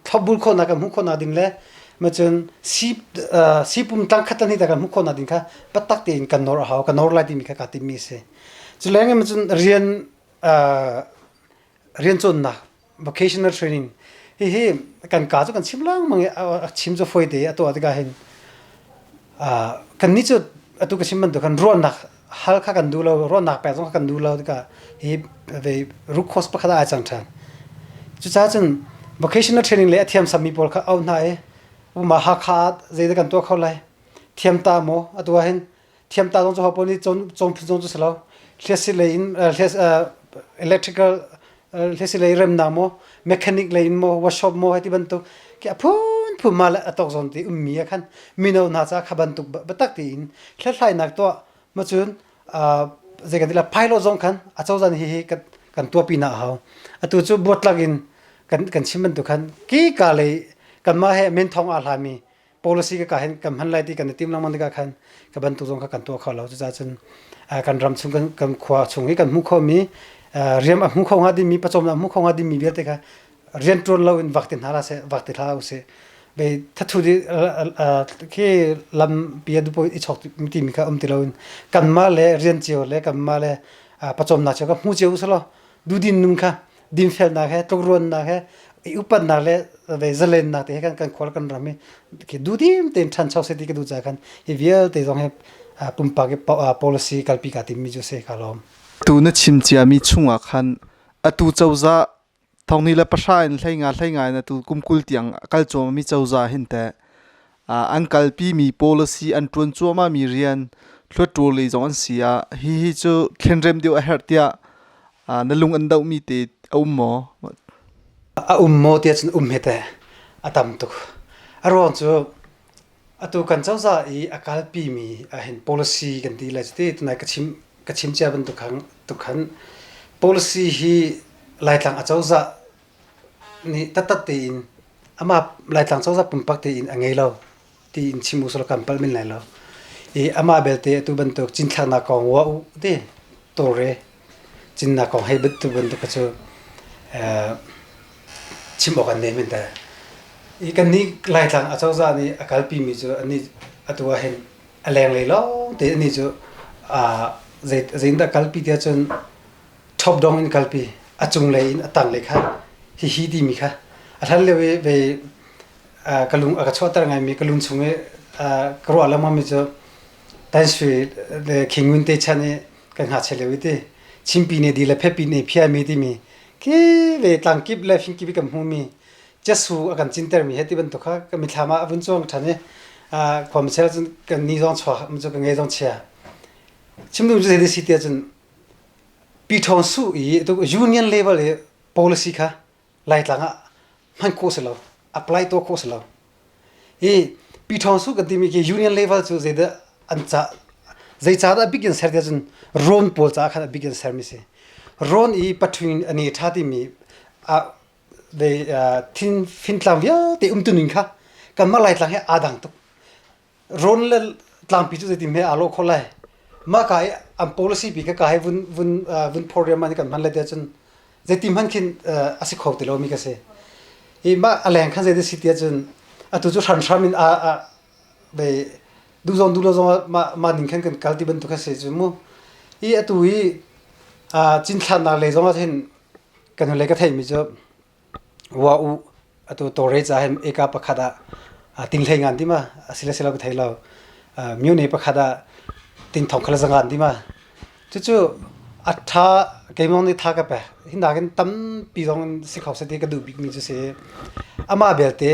thlopbul khawhnak kan hmuh khawhnak ding le macun si si pum tlang khat ni ta kan hmuh khawhnak ding kha biatak tein kan nor a hau kan nor lai timi kha ka timmi a si cu leng in macun rian rian cawnnak vocational training hihi kan ka cu kan chim lengmang i a chim cu fawi te a tuah tikah hin kan nih cu atu ka chim bantuk khan ruahnak hal kha kan duh lo ruahnak pek zong kha kan duh lo tikah hi ve root cause pakhat ah ai cang ṭhan cucaah cun vocational training le a thiam sammi pawl kha auh hna i uma Hakha ah zeidah kan tuah kho lai thiam ta maw atu ah hin thiamta zong cu ho paoh nih cawn cawn phun zong cu si lo hliasi lei in electrical hliasi lei remnak maw mechanic lei in maw workshop maw hei ti bantuk khi a phunphun. Phuma le a tawk zawn te ummi ah khan mino hna ca kha bantuk biatak tein hlathlainak tuah ma cun zei kan ti la pilot zong khan a cozah nih hihi kan kan tuahpi na hau. Atu cu buatlak in kan kan chim bantuk khan ki ka lei kanmah he men thong aa hlami policy ka ka hin kan hman lai ti kan i tim lengmang tikah khan ka bantuk zong kha kan tuah kho lo. Cucaah cun kan ram chung kan kan khua chung i kan hmuh khomi riam a hmu kho hnga dingmi pawcawmnak a hmu kho hnga dingmi vialte kha rian ṭuan lo in vak ti hna hlah seh vak ti hlah usih. Be thathu di khi lampi a dupo i chok timi kha um ti lo in kanmah le rian cio le kanmah le pawcawmnak cio kha hmu cio usih law duhdin nun kha dinfelnak he tlukruannak he i upatnak le ve zalennak te he kan kan khual kan ram i khi duhdim tein ṭhancho seh ti ka duh caah khan hi vialte zong hi pumpak i policy kalpi ka timmi cu si ka lawm. Tu na chim ciami chungah khan atu cozah thongni le pahra in hleinga hleinga in atu kum 20 tiang a kal cuahmahmi cozah hin teh an kalpimi policy an ṭuan cuahmahmi rian hluatṭawl lei zong an si ah hihi cu thlenrem deuh a herh tiah na lung an dohmi te a um maw? A um maw tiah cun um he teh a tam tuk. A ruang cu atu kan cozah i a kalpimi ahhin policy kan ti lai cu ti tunai ka chim ka chim cia bantuk khan tuk khan policy hi Laitlang acozah nih taktak tein amah Laitlang cozah pumpak tein a ngei lo tiin chim u selaw kan palh men lai lo. I amah belte atu bantuk cinthlaknak kong wa u ti tawlre cinnak kong hei bantuk bantuk kha cu chim awk an nei men te. I kannih Laitlang acozah nih a kalpimi cu anih atu ah hin a lenglei lawng te anih cu zei zeitindah kalpi tiah cun top dong in kalpi a cunglei in a tanglei kha hihi timi kha a hlan lio i ve ka lung a ka chuahter ngaimi ka lung chung i ka ruah lengmang mi cu Tansui le Khingun te chan i kan ngakchia lio i ti Chimpi ne di le Phepi ne phiami timi khi ve tlangkip le fingkip i kan hmumi Jesuh a kan cintermi he ti bantuk kha ka mithlam ah a vun cuang ṭhan i khua chel cun kan ni zong chuak cu ka ngei zong chia chim duh cu zei si tiah cun Pi Ṭhawng Su i union level i policy kha Laitlang ah hman khawh si lo, apply tuah khawh si lo. I Pi Ṭhawng Su kan timi khi union level cu zeidah an ca zeicahdah a bik in ser tiah cun rawn pawl caah khan a bik in sermi si. Rawn i pathuin a ne ṭha timi thin fintlang vialte umtuning kha kanmah Laitlang he aa dang tuk. Rawn le tlangpi cu zeitin hme aa lawh khawh lai. Mah ka i an policy pi ka ka hi vun vun vun phor riam an kan hman le te cun zeiti hmanh khin a si kho ti lomi ka si. I mah a leng khan zei si tiah cun atu cu hranhram in a a ve duh zong duh lo zong mah mah ning khan kan kal ti bantuk a si cu mu. I atu i cinthlaknak lei zong ah hin kan hnulei ka theihmi cu Ua u atu tawlre ca hin eka pakhat ah ting hlei ngan ti ma asile silo ka thei lo. Myone pakhat ah ting thong khala zangan ti ma. Cucu a tha keimong nih tha ka pe. Hi nakin tampi zong in si kho se ti ka duh bik mi cu si. Amah belte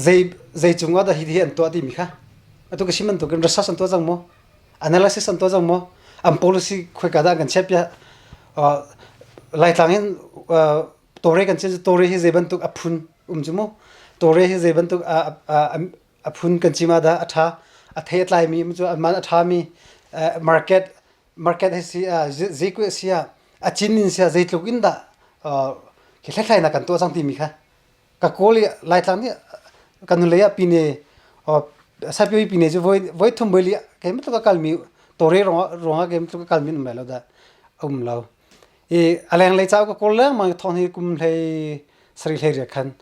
zei zei cung ah dah hi hi an tuah timi kha atu ka chim bantukin research an tuah cang maw? Analysis an tuah cang maw? An policy khoika dah an kan chiahpiak? Laitlang in tawre kan cin tawre hi zei bantuk a phun um cu mu tawre hi zei bantuk a phun kan cim ah dah a ṭha a thei a tlaimi cu a man a ṭhami market market hi si zei si ah a cin in sia zeitluk in dah khi hlathlainak kan tuah cang timi kha Ka kawl i Laitlang nih kan hnulei ah pine Saipiawi pine cu voi voi thum voi li keimah tluk a kalmi tawre ruangah keimah tluk a kalmi an um lai lo dah a um lo. I a lenglei cauk ka kawl lengmang i thawng hi kum hlei sarih hlei riak khan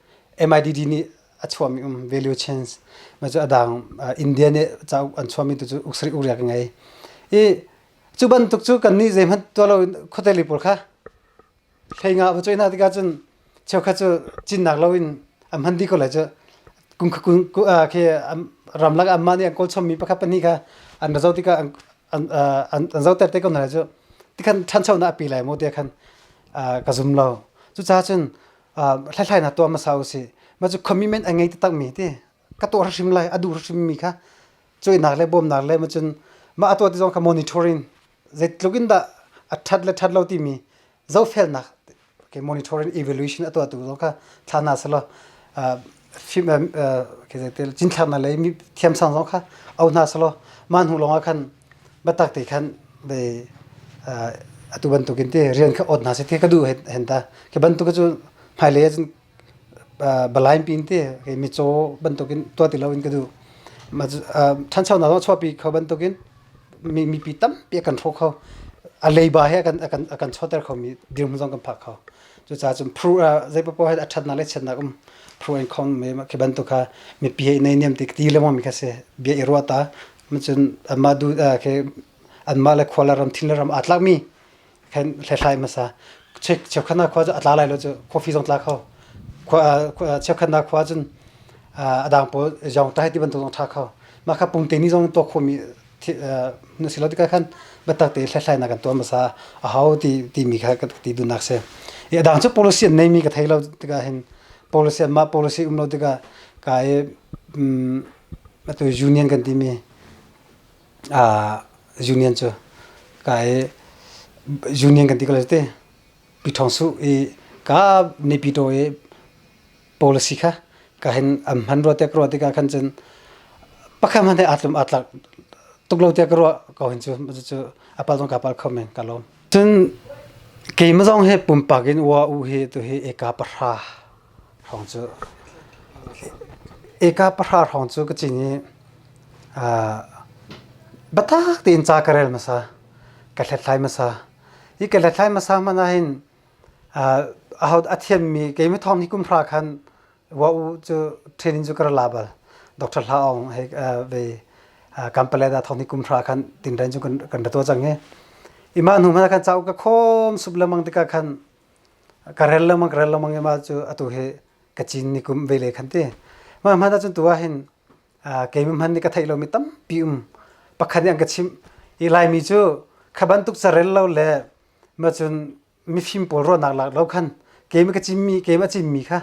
MIDD nih a chuahmi um value change ma cu a dang India nih cauk an chuahmi tu cu uk sarih uk riak ka ngei. I cu bantuk cu kannih zeihmanh tuah lo in khuate li pawl kha Hlei nga va cuai hna tikah cun cheukhat cu cinnak loin an hman dih ko lai cu. Kum khi ramlak anmah nih an kawl chommi pakhat pahnih kha an ra zoh tikah an an an zohter te ko hna lai cu. Tikhan ṭhanchonak a pe lai maw tiah khan ka zum lo. Cucaah cun hlathlainak tuah hmasa usih. Mah cu commitment a ngei taktakmi ti ka tuah hrim lai a duh hrimmi kha cuainak le bawmnak le ma cun mah a tuah ti zong kha monitoring zeitluk in dah a ṭhat le ṭhat lo timi zohfelnak okay, monitoring evaluation a tuahtu zong kha thla hna selaw. Fim cinthlaknak lei mi thiamsang zong kha au hna selaw mah hnu lawngah khan biatak te khan ve atu bantukin te rian kha ot hna seh ti ka duh hen ta. Khi bantuk cu hmailei ahcun balain pin te micaw bantukin tuah ti loin ka duh. Ṭhanchonak zong a chuahpi kho bantukin mipi tampi a kan hrawh kho. A leiba he a kan chuahter khomi dirhmun zong kan phak kho. Cucaah cun phru zeipaoh he a ṭhatnak le chiatnak um phru in khong me khi bantuk kha mipi he i neihniam ti ti lengmang mi kha si bia i ruah ta. Cun anmah du khi anmah le khua le ram thin le ram aa tlakmi khan hlethlai hmasa. Cheukhat khua cu a tla lai lo cu coffee zong tla kho. Khua cheukhat khua cun a dang pawl zong tai ti bantuk zong ṭha kho. Mah kha pungte ni zong tuah khomi na si lo tikah khan biatak te hlathlainak kan tuah hmasa a hau ti timi kha ka ti duhnak si. I a dang cu policy an neimi ka thei lo tikah hin policy mah policy um lo tikah ka i atu union kan timi union cu ka i union kan ti ko lai te pi thong su i ka Naypyidaw i policy kha ka hin an hman rua tiah ka ruah tikah khan cun pakhat hmanh he aa tlum aa tlak tuk lo tiah ka ruah ko hin cu cu a pal zong ka pal kho men ka lawm. Cun keimah zong hi pumpak in ua u hi tu hi eka pahra hrawng cu eka pahra hrawng cu ka cin i biatak tein ca ka rel hmasa ka hlathlai hmasa hi ka hlathlai hmasa hmanh ah hin Aho a thiammi keimah thawng hi kum hra khan wa u cu training cu ka ra la bal. Dr. Hla Aung he ve Kampale da thawng hi kum hra khan tinren cu kan ra tuah cang hi. Ima hnu hmanh khan cauk ka khawm sup lengmang tikah khan ka rel lengmang ka rel lengmang ima cu atu hi ka cin ni kum ve le khan ti. Ma hmanh ahcun tu ah hin keimah hmanh nih ka theih lomi tampi um. Pakhat nih an ka chimh i Laimi cu kha bantuk carel lo le ma cun mifim pawl ruahnak lak lo khan keimah ka cimmi keimah a cimmi kha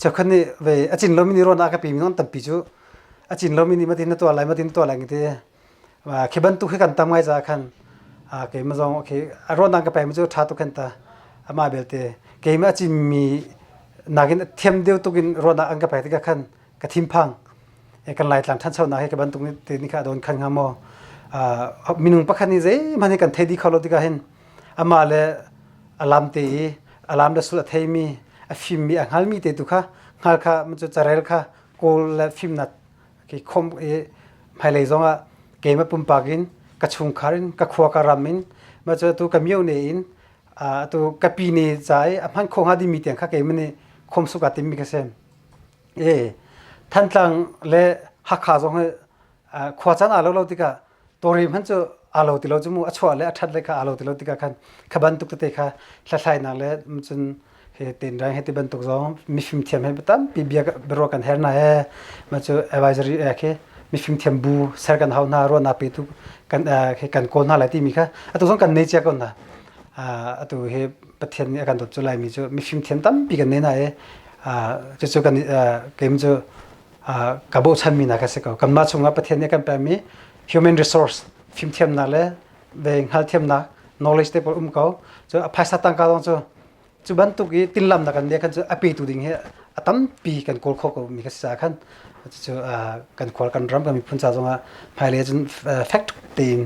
cheukhat nih ve a cin lomi nih ruahnak a ka pemi non tampi cu a cin lomi nih matin na tuah lai matin tuah lai ti khi bantuk hi kan tam ngai ca khan keimah zong okay a ruahnak ka pekmi cu ṭha tuk khan ta amah belte keimah a cimmi nakin thiam deuh tuk in ruahnak an ka pek tikah khan ka thinphang kan Laitlang ṭhanchonak hi ka bantuk te nih kha a dawn khan hnga maw minung pakhat nih zeihmanh hi kan thei dih kho lo tikah hin amah le a lam te i a lam le sul a theimi a fimmi a hngalmi te tu kha hngal kha cu carel kha kawl le fimnak ki khom i hmailei zongah keimah pumpak in ka chungkhar in ka khua ka ram in ma cu tu ka mio ne in atu ka pi ne ca i a hman kho hnga dingmi tiang kha keimah nih khom suka timmi ka si E Thantlang le Hakha zong hi khua caan aa lo lo tikah tawri hmanh cu aa lo ti lo cu mu a chuah le a ṭhat le kha aa lo ti lo tikah khan kha bantuk tete kha hlathlainak le cun he tenrang he ti bantuk zong mifim thiam he tampi bia biaruah kan her na he ma cu advisory khi mifim thiam bu ser kan hau hna ruahnak petu kan khi kan kawl hna lai timi kha atu zong kan nei cia ko hna atu hi Pathian nih a kan dawt cu laimi cu mifim thiam tampi kan nei na i cucu kan keim cu ka bochanmi hna ka si ko kanmah chungah Pathian nih a kan pekmi human resource fimthiamnak le ve hngalthiamnak knowledge te pawl um ko cu a phaisa tangka zong cu cu bantuk i tinlamnak kan nih khan cu a petu ding hi a tampi kan kawl kho ko mi ka si caah khan cucu kan khual kan ram kan miphun ca zongah hmailei cun fek tein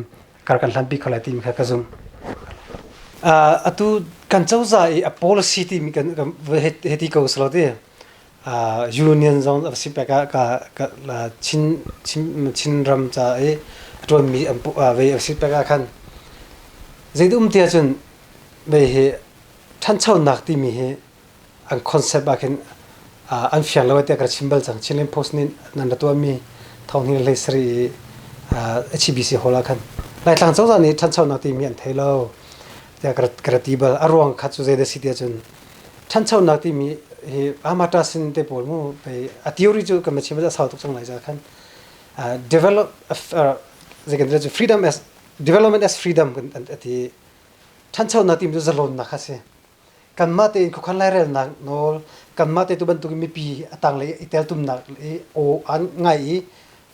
kar kan hlanpi kho lai timi kha ka zumh. Atu kan cozah i a policy timi kan heti ko silo ti union zong a si pek ah ka Chin Chin Chinram ca i a ṭuanmi an ve a si pek ah khan zeidah um ti ahcun ve hi ṭhanchonak timi hi an concept ah khin an fiang lo tiah ka chim bal cang. Chinland Post nih nan ra tuahmi thong hi hlei sarih i HBC hall ah khan Laitlang cozah nih ṭhanchonak timi an thei lo tiah ka ra ti bal. A ruang kha cu zeidah si tiah cun ṭhanchonak timi hi Amata sin te pawl mu pei a theory cu kan chim a sau tuk cang lai ca khan develop zei kan cu freedom as development as freedom kan ti ṭhanchonak timi cu zalonnak kha si. Kanmah tein khuakhan lairelnak nawl, kanmah te tu bantukin mipi a tanglei i teltumnak i aw an ngai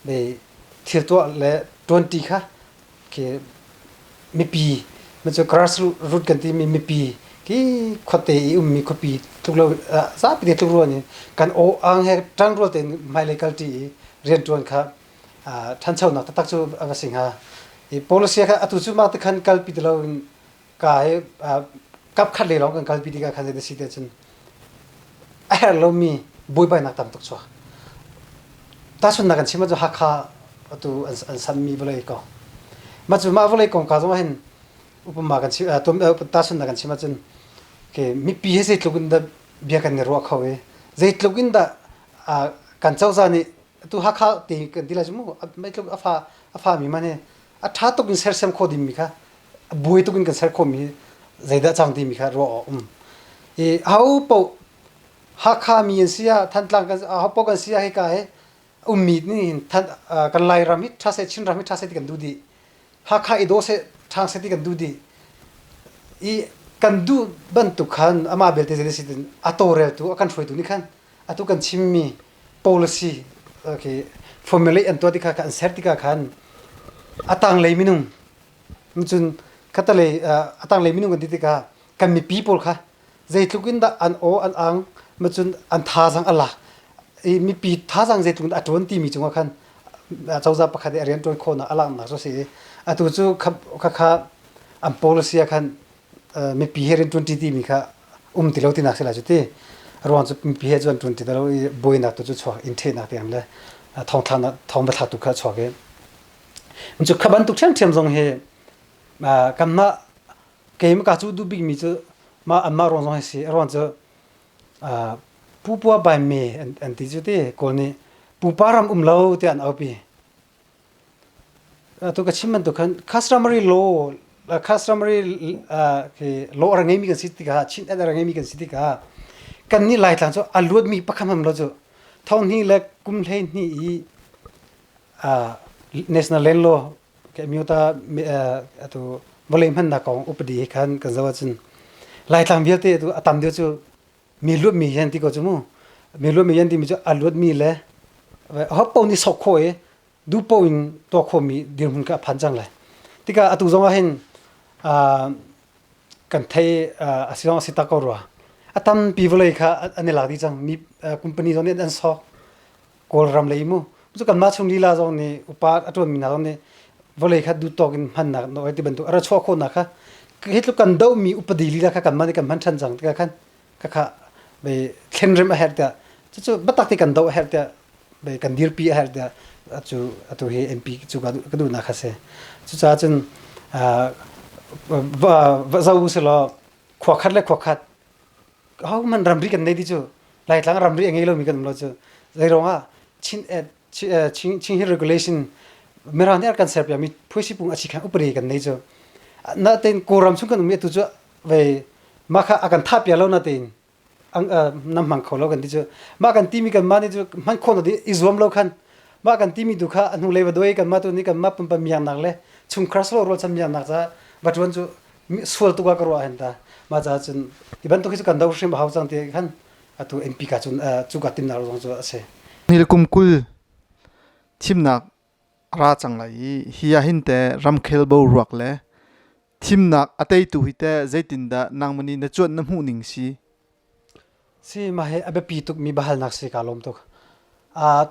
i thil tuah le ṭuanṭi kha khi mipi cu grassroot kan timi mipi Ki khuate i ummi khuapi tluk lo zapi te tluk ruan in kan aw ang he ṭangrual tein hmailei kalṭi i rianṭuan kha ṭhanchonak taktak cu a va si hnga. I policy kha atu cu mah ti khan kalpi ti loin ka hi kap khat lei lawng kan kalpi tikah khan zei si te cun a herh lomi buaibainak tam tuk chuak. Tahchunhnak kan chim ahcun Hakha atu an sanmi vawlei kong. Mah cu mah vawlei kongka zong ah hin upama kan chim tahchunhnak kan chim ahcun ke mipi he zeitluk in dah bia kan i ruah kho i zeitluk in dah kan cozah nih atu Hakha ti kan ti lai cu mu meitluk a fa a fa mi man hi a ṭha tuk in sersiam kho ding mi kha buai tuk in kan ser khomi zeidah cang timi kha ruah awk um i aho paoh Hakha mi an si ah Thantlang kan aho paoh kan si ah hika hi ummi nih hin kan Lairam hi ṭha seh Chinram hi ṭha seh ti kan duh dih Hakha i daw seh ṭhang seh ti kan duh dih i kan duh bantuk khan amah belte zei si tin a tawlreltu a kan hruaitu nih khan atu kan chimmi policy okay formulate an tuah tikah khan an ser tikah khan a tanglei minung cun khatalei a tanglei minung kan ti tikah kan mipi pawl kha zeitluk in dah an aw an ang macun an thazang a lak i mipi thazang zeitluk in a ṭuan timi cungah khan cozah pakhat i a rian ṭuan khawhnak a laknak cu si i atu cu khakha an policy ah khan mipi he rian ṭuanṭi timi kha um ti lo tinak si lai cu ti ruang cu mipi he cu an ṭuan ti lo i buainak tu cu chuak in ṭhehnak tiang le thongthlaknak thong va thlaktu kha chuak i cu kha bantuk ṭhiamṭhiam zong hi kanmah keimah ka cu duh bikmi cu mah anmah ruang zong hi si ruang cu pupua bai me an ti cu ti kawl nih pupa ram um lo tiah an aupi Tu ka chim bantuk khan customary law customary law a ngeimi kan si tikah Chin a ngeimi kan si tikah kannih Laitlang cu a luatmi pakhat hmanh lo cu thonghnih le kum 12 i national land law myota atu vawlei hmannak kong upadi he khan kan zoh ahcun Laitlang vialte tu a tam deuh cu mi luatmi yan ti ko cu mu mi luatmi yan timi cu a luatmi le hopo nih sok khawh i duhpoh in tuah khawhmi dirhmun kha a phan cang lai tikah atu zong ah hin kan thei a si zong a si tak ko rua a tampi vawlei kha an i lak dih cang mi company zong nih an sok Kawlram lei mu cu kanmah chung lila zong nih upa a ṭuanmi hna zong nih vawlei kha duhtawk in hmannak no ti bantuk a ra chuah khawhnak kha hi tluk kan dohmi upadi lila kha kanmah nih kan hman ṭhan cang tikah khan khakha ve thlenrem a herh tiah cucu biatak ti kan doh a herh tiah ve kan dirpi a herh tiah atu atu hi MP cu ka duhnak kha si cucaah cun va zo usih khua khat le khua khat hohmanh ramri kan nei ti cu Laitlang ramri a ngei lomi kan um lo cu zeiruangah Chin Chin Chin Hill Regulation Mirang nih kan serpiakmi phuisipung a chikhan upadi kan nei cu natein Kawlram chung kan um i atu cu vei mah kha a kan thah piak lo natein nam hmang kho lo kan ti cu mah kan timi kan mah nih cu hman khawh lo i zuam lo khan mah kan timi tu kha a hnulei va doi kan mah tu nih kan mah pumpa miaknak le chungkhar solo rualchan miaknak ca va ṭuan cu sual tuk ah ka ruah hen ta mah caah cun hi bantuk hi cu kan do hrim a hau cang ti khan atu MP ka cun cu ka timnak zong cu a si. Ni le kum 20 thimnak ra cang lai i hi ah hin te ramkhel boruak le thimnak a teitu hi teh zeitindah nangmah nih na cuanh na hmuh ning si? Si mah hi a biapi tukmi biahalnak si kaa lawm tuk.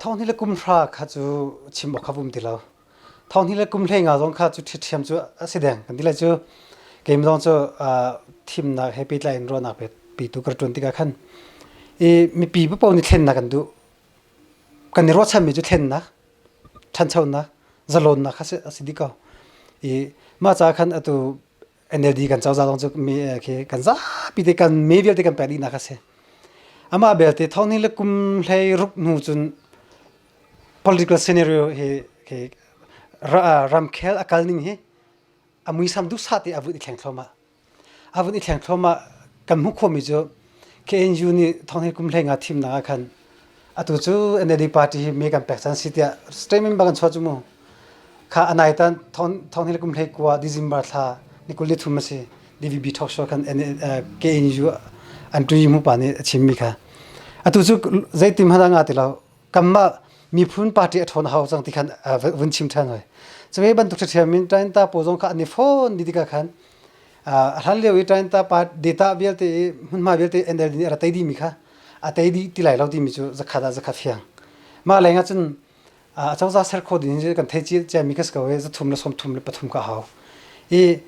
Thong hnih le kum hra kha cu chim awk kha vum ti lo. Thong hnih le kum 15 zong kha cu ṭhiṭhiam cu a si deng kan ti lai cu keim zong cu thimnak he pehtlai in ruahnak petu ka ṭuan tikah khan i mipi paoh nih thlennak kan duh. Kan i ruahchanmi cu thlennak, ṭhanchonak, zalonnak kha a si dih ko. I mah caah khan atu NLD kan cozah zong cu mi khi kan zapi te kan me vialte kan pek dihnak a si. Amah belte thong le kum 16 hnu cun political scenario hi khi ramkhel a kal ning hi a muisam duhsah te a vun i thleng thluahmah. A vun i thleng thluahmah kan hmuh khawhmi cu KNU nih thong hi kum 15 thimnak ah khan atu cu NLD party hi me kan pek cang si tiah statement bang an chuah cu mu. Kha a nai tan thong hi kum 19 December thla ni 23 a si DVB talk show khan KNU an tui mu pa nih a chimmi kha atu cu zeitim hmanh ah nga ti lo kanmah miphun party a ṭhawn hau cang ti khan vun chim ṭhan hoi. Cuve bantuk ṭhiam in ṭain ta pawl zong kha an i fawn dih tikah khan. A hlan lio i Tainta pa data vialte i hmunhma vialte NLD nih a ra tei dihmi kha a tei dih ti lai lo timi cu zakhat ah zakhat fiang. Mah leng ah cun acozah ser kho ding hi kan thei ciami ka si ko i 333 ka hau. I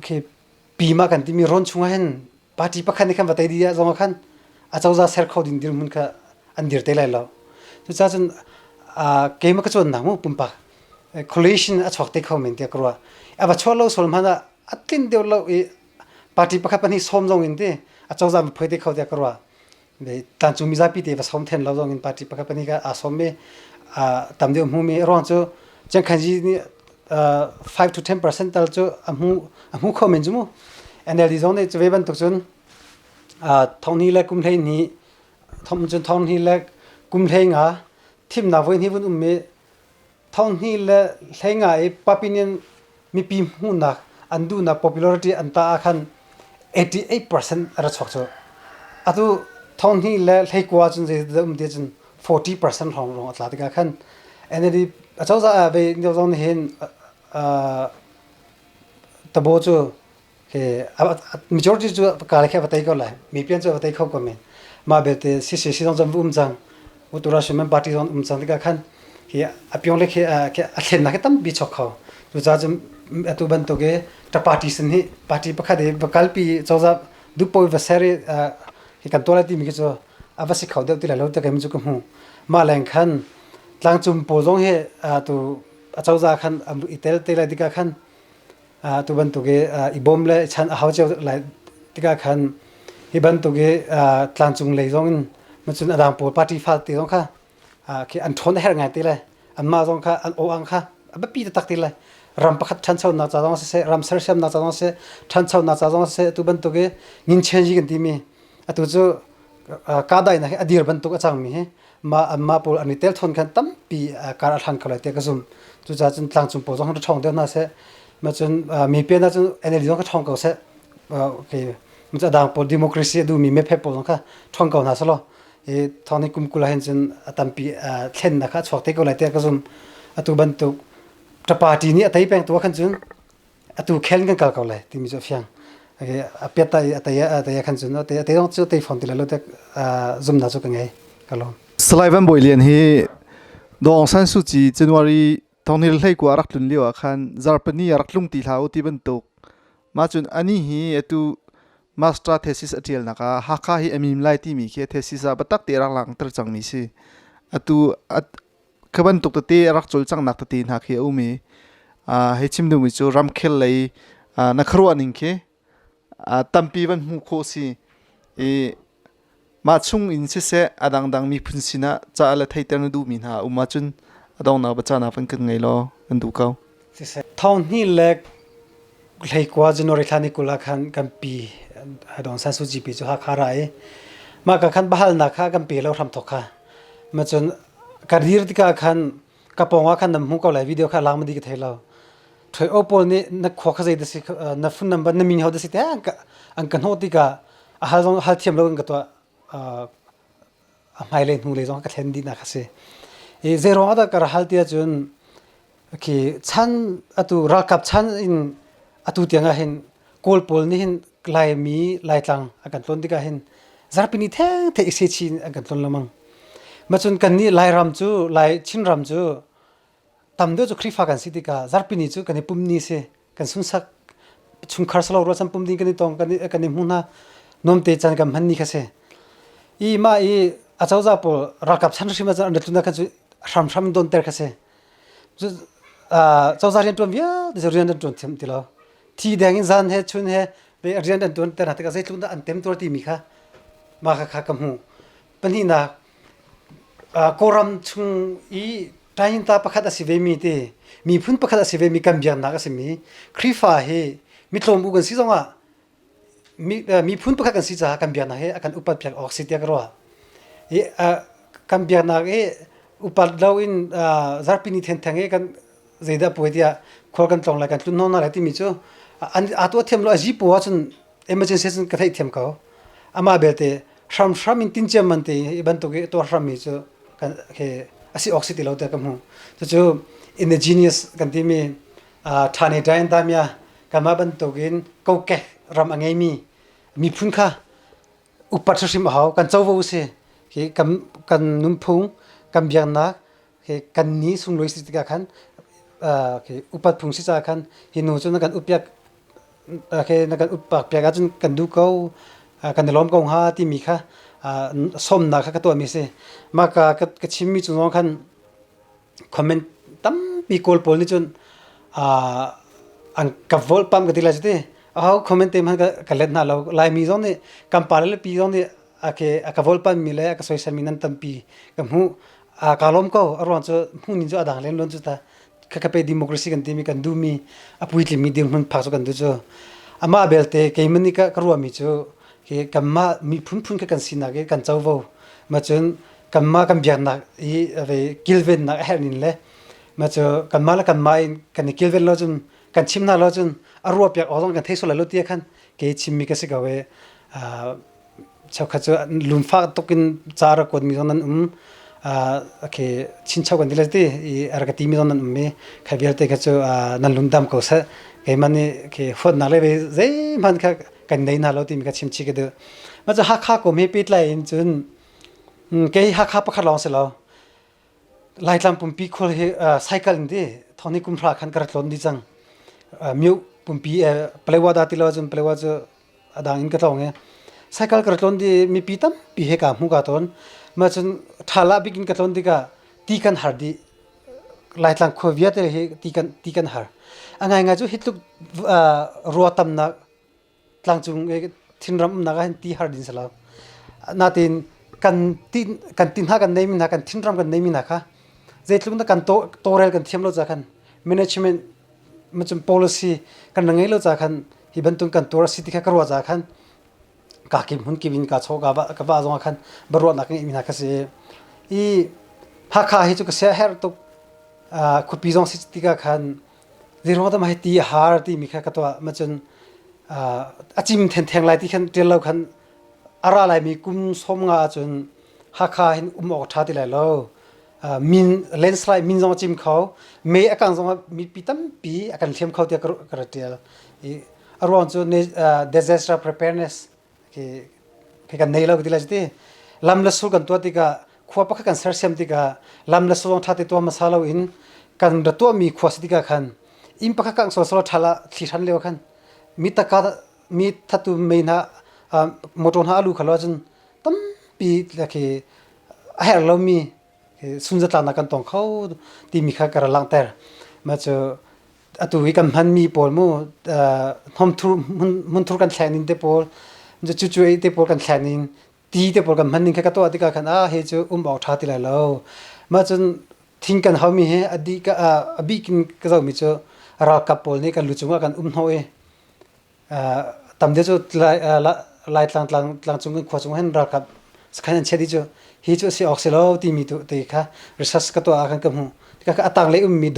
khi pima kan timi rawn chung ah hin party pakhat nih khan va tei dih ah zong ah khan acozah ser kho ding dirhmun kha an dir te lai lo. Cucaah cun keimah ka cawnnak mu pumpak coalition a chuak te kho men tiah ka ruah. A va chuah lo sual hmanh ah a tlin deuh lo i party pakhat pahnih sawm zong in ti acozah va phuai te kho tiah ka ruah. Tlangcung mizapi te va sawm then lo zong in party pakhat pahnih kha aa sawm i tam deuh hmumi ruang cu Chiangkhanji nih 5 to 10% tal cu a hmu a hmu kho men cu mu. NLD zong nih cu ve bantuk cun thong le kum hlei hnih thong cun thong hnih le kum hlei nga thimnak voi hnih vun um i thong hnih le hlei nga i papinian mipi hmuhnak an duhnak popularity an ta ah khan 88% a ra chuak cu. Atu thong hnih le hlei kua cun zei um ti cun 40% hrawng rong a tla tikah khan NLD acozah ah ve zong nih hin tabo cu majority cu ka le khe va tei ko lai mipian cu va tei kho ko men mah belte CCC zong zong um cang Utura Sumen party zong um cang tikah khan hi a pyong le khi a thlennak hi tampi chok kho cucaah cun atu bantuk i ta party sin hi party pakhat i va kalpi cozah duhpawi va ser i hi kan tuah lai timi khi cu a va si kho deuh ti lai lo ti kai cu ka hmu mah leng khan tlangcung pawl zong hi atu acozah khan i tel te lai tikah khan tu bantuk i i bawm le chan a hau cio lai tikah khan hi bantuk i tlangcung lei zong in macun a dang pawl party fa te zong kha khi an ṭhawn a herh ngai te lai anmah zong kha an aw ang kha a biapi taktak ti lai ram pakhat ṭhanchonak ca zong siseh ram sersiamnak ca zong siseh ṭhanchonak ca zong siseh atu bantuk i nginchenji kan timi atu cu kahdaihnak hi a dir bantuk a cangmi hi mah anmah pawl an i tel thawn khan tampi kar a hlan kho lai tiah ka zumh. Cucaah cun tlangcung pawl zong ra ṭhawng deuh hna seh. Ma cun mipi hna cun NLD zong kha ṭhawng ko seh. Okay. Ma cun a dang pawl democracy a duhmi mephe pawl zong kha ṭhawng ko hna selaw i thawng ni kum 20 ah hin cun a tampi thlennak kha a chuak te ko lai tiah ka zumh. Atu bantuk ṭa party nih a tei peng tu ah khan cun atu khel kan kal ko lai timi cu a fiang. A piat ta i a tei a tei khan cun a tei a tei zong cu tei fawn ti lai lo tiah zumnak cu ka ngei. Ka lawm. Salai Van Bawi Lian hi Daw Aung San Suu Kyi January thonghnih hlei kua a rak tlun lio ah khan zarhpini a rak tlung ti hlah u ti bantuk mah cun ani hi atu master thesis a ṭialnak ah Hakha hi a mim lai timi khi a thesis ah biatak te a rak langhter cangmi si. Atu kha bantuk tete a rak cawlcanghnak tete hna khi a um i hei chim duhmi cu ramkhel lei na khuaruah ning khi tampi van hmuh khawh si i mah chung in siseh a dangdang miphun sinah ca le theiter na duhmi hna a um ahcun a donghnak biacahnak van kan ngei law kan duh ko. Siseh thong hnih le hleikua January thla ni 20 ah khan kan pi Aung San Suu Kyi pi cu Hakha ra i mah ka khan bahalnak kha kan pe lo hram thok kha ma cun ka dir tikah khan ka pawng ah khan nan hmuh ko lai video kha lang ma di ka thei lo Ṭhoi o pawl nih na khua kha zei da si na phone number na min ho da si te an ka an ka hnawh tikah a hal zong hal thiam lo in ka tuah a hmailei hnulei zong ka thlen dihnak a si. I zei ruangah dah ka ra hal ti ahcun khi chan atu ralkap chan in atu tiang ah hin Kawl pawl nih hin Laimi Laitlang a kan tlawn tikah hin zarhpini thengthe i sechin an kan tlawn lengmang. Macun kannih Lairam cu Lai Chinram cu tam deuh cu Khrihfa kan si tikah zarhpini cu kan i pum ni si kan sunsak chungkhar salo ruahchan pum ding kan i tong kan i kan i hmu hna nuamte caan kan hman ni kha si i mah i acozah pawl ralkap chan hrim ah an tlun khan cu hramhram donter kha si cozah rian ṭuan vialte cu rian an ṭuan thiam ti lo thi deng in zan he chun he rian an ṭuan ter hna tikah zeitluk dah an temtuar timi kha mah kha kha ka hmu pahnihnak Kawlram chung i Tainta pakhat a si vemi ti miphun pakhat a si vemi kan biaknak a simi Khrihfa hi mitlawm u kan si zongah miphun pakhat kan si caah kan biaknak hi a kan upat piak awk si tiah ka ruah. I kan biaknak hi upat loin zarhpi ni thengtheng i kan zeidah puai tiah khual kan tlawng lai kan tlun hna lai timi cu an aa tuah thiam lo a zipu ahcun emergency cun ka theih thiam ko. Amah belte hramhram in tin ciamman te hi bantuk i tuah hrammi cu kan he a si awk si ti lo tiah ka hmu. Cucu indigenous kan timi Thane Dayan Damia kan Kanmah bantukin kokek ram a ngeimi miphun kha upat hrimhrim a hau. Kan covo a si. Hi kan kan nunphung, kan biaknak, hi kan ni sunglawi si tikah khan khi upat phung si caah khan hi nu cu na kan uppiak khi na kan uppak piak ahcun kan duh ko, kan i lawm ko hnga timi kha sawmnak kha ka tuahmi a si. Mah ka ka chimmi cu zong khan comment tampi Kawl pawl nih cun an ka volpam ka ti lai cu ti. Aho comment te hmanh ka let hna lo. Laimi zong nih kan pa le pi zong nih a ka volpammi le a ka soiselmi nan tampi ka hmuh. Kaa lawm ko. A ruang cu hmuhning cu a dang len lon cu ta. Khakha pe democracy kan timi kan duhmi a puitlingmi dirhmun phak cu kan duh cu. Amah belte keimah nih ka ruahmi cu kanmah miphun phun kha kan sinak i kan covo. Ma cun kanmah kan biaknak i kilvennak a herh ning le ma cu kanmah le kanmah in kan i kilven lo cun kan chim hna lo cun a ruah piak awk zong kan thei sual lai lo ti khan kei chimmi ka si ko i cheukhat cu lunfak tuk in ca rak kuatmi zong nan um okay chinchau kan ti le ti i a rak timi zong nan um i kha vialte kha cu nan lundam ko seh keimah nih khi huatnak le zeihmanh kha kan nei hna lo timi kha chim chih ka duh ma cu Hakha kom he pehtlai in cun Kei Hakha pakhat lawng si lo. Laitlang pumpi khual hi cycle in ti thawni kum hra khan ka rak tlawn dih cang. Myo pumpi Palewa dah ti lo ahcun Palewa cu a dang in ka tlawng i cycle ka rak tlawn di mipi tampi he ka hmu ka tawn. Mah cun ṭhala bik in ka tlawn tikah ti kan har dih. Laitlang khua vialte hi ti kan har. A ngaingai cu hi tluk rua tamnak tlangcung i thingram umnak ah hin ti har din si lo. Natin kan tin kan tin hna kan neimi hna kan thingram kan neimi hna kha zeitluk na kan tawrel kan thiam lo ca khan management macun policy kan ra ngei lo ca khan hi bantuk kan tuar si ti kha ka ruah ca khan ka kim hun kim in ka chaw ka va ka va zong ah khan baruahnak ngeimi hna kha si i Hakha hi cu ka sia herh tuk khuapi zong si tikah khan Zeiruang dah mah hi ti a har timi kha ka tuah. Macun a cim thengtheng lai ti khan ṭial lo khan a ra laimi kum 50 ahcun Hakha hin um awk a ṭha ti lai lo. Min landslide min zong a cim kho. Mei a kang zong ah mipi tampi a kan hliam kho tiah ka rak ṭial. I a ruang cu disaster preparedness khi kan nei lo ka ti lai cu ti. Lam le sul kan tuah tikah khua pakhat kan sersiam tikah lam le sul zong ṭha te tuah hmasa loin kan ra tuahmi khua si tikah khan inn pakhat kangh sualsual ṭhal ah thli hran lio khan mi taka mi thatu mei hna motor hna a lu khalo ahcun tampi khi a herh lomi sunzatlaknak kan tong kho timi kha ka ra langhter. Mah cu atu hi kan hmanmi pawl mu hnawmthur hmunthur kan thleng ning te pawl cucuai te pawl kan thleng ning ti te pawl kan hman ning kha ka tuah tikah khan ah hi cu um awk ṭha ti lai lo mah cun thing kan haumi hi a dih ka a bik in ka zohmi cu ralkap pawl nih kan lu cungah kan um hnawh i tam deuh cu Laitlang tlangcung kan khua chung hin ralkap sakhan an chiah dih cu hi cu a si awk si lo timi tu te kha research ka tuah ah khan ka hmuh tikah a tanglei ummi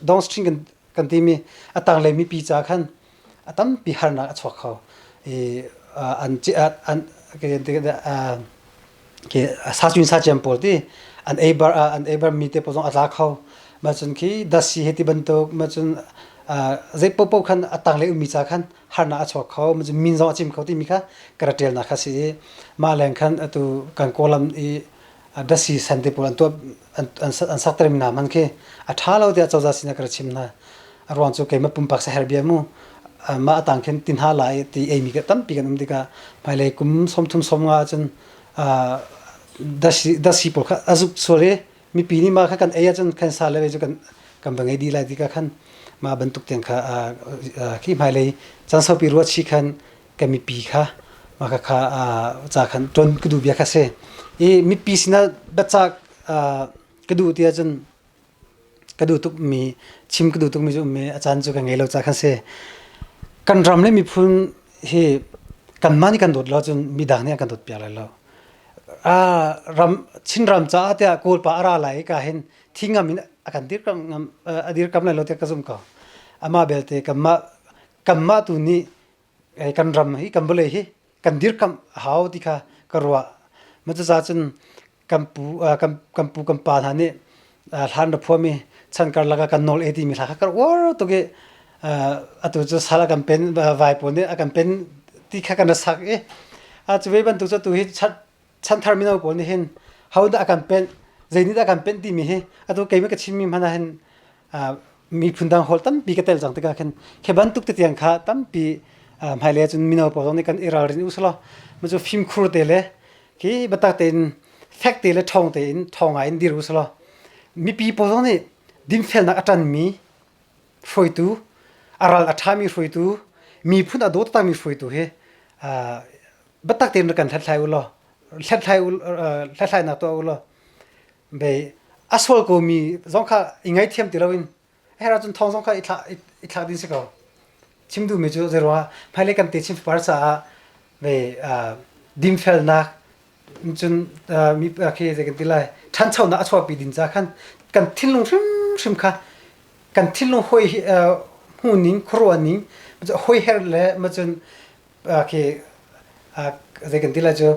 downstream kan kan timi a tanglei mipi ca khan a tampi harnak a chuak kho i an an sa cun sa ciam pawl ti an ei bar an ei bar mi te pawl zong a tla kho ma cun khi dasi he ti bantuk ma cun zei popo khan a tanglei ummi ca khan harnak a chuak kho ma cun min zong a cim kho timi kha ka ra ṭialnak kha si i mah leng khan atu kan kawlam i dasi san te pawl an tuah an sakter mi hna man khi a ṭha lo tiah cozah sinah ka ra chim hna a ruang cu keimah pumpak saher bia mu mah atang khin tin ha lai ti ei mi tampi kan um tikah hmailei kum 30 50 ahcun dasi dasi pawl kha azuk sual i mipi nih mah kha kan ei ahcun kan sa le cu kan kan va ngei dih lai tikah khan mah bantuk tiang kha khi hmailei caan saupi ruah chi khan kan mipi kha mah kha kha ca khan ṭon ka duh bia kha si i mipi sinah biacak ka duh ti ahcun Ka duh tukmi chim ka duh tukmi cu um i a caan cu ka ngei lo ca khan si. Kan ram le miphun hi kanmah nih kan dawt lo ahcun midang nih an kan dawt piak lai lo. Ram Chinram caah tiah Kawlpa a ra lai i ka hin thi ngam in a kan dirkamh ngam a dirkamh lai lo tiah ka zumh ko. Amah belte kanmah kanmah tu nih kan ram hi kan vawlei hi kan dirkamh a hau ti kha ka ruah. Mah cucaah cun kan pu kan kan pu kan pa hna nih hlan ra phuami chan karlak ah kan nawl e timi hla kha ka uar tuk i. Atu cu sal a kan pen vai pawl nih a kan pen ti kha kan ra sak i cu ve bantuk cu atu hi chanthar mino pawl nih hin ho dah a kan pen zei nih dah a kan pen timi hi atu keimah ka chimmi hmanh ah hin miphun dang holh tampi ka tel cang tikah khin khi bantuk te tiang kha tampi hmailei ahcun mino pawl zong nih kan i ralrin u selaw ma cu fimkhur te le khi biatak tein fek te le ṭhawng tein ṭhawng ngai in dir u selaw mipi pawl zong nih dinfelnak a ṭanmi hruaitu a ral a ṭhami hruaitu miphun a daw takmi hruaitu hi biatak tein rak kan hlathlai u law hlathlai u hlathlainak tuah u law bei a sual ko mi zong kha i ngaithiam ti loin her ahcun thong zong kha i thlah i thlak ding si ko. Chim duhmi cu zeiruangah hmailei kan te chin fapar caah ve dinfelnak cun mi khi zei kan ti lai ṭhanchonak a chuahpi ding ca khan kan thinlung hrimhrim kha kan thinlung hoi hmu ning khuaruah ning hoi her le macun khi zei kan ti lai cu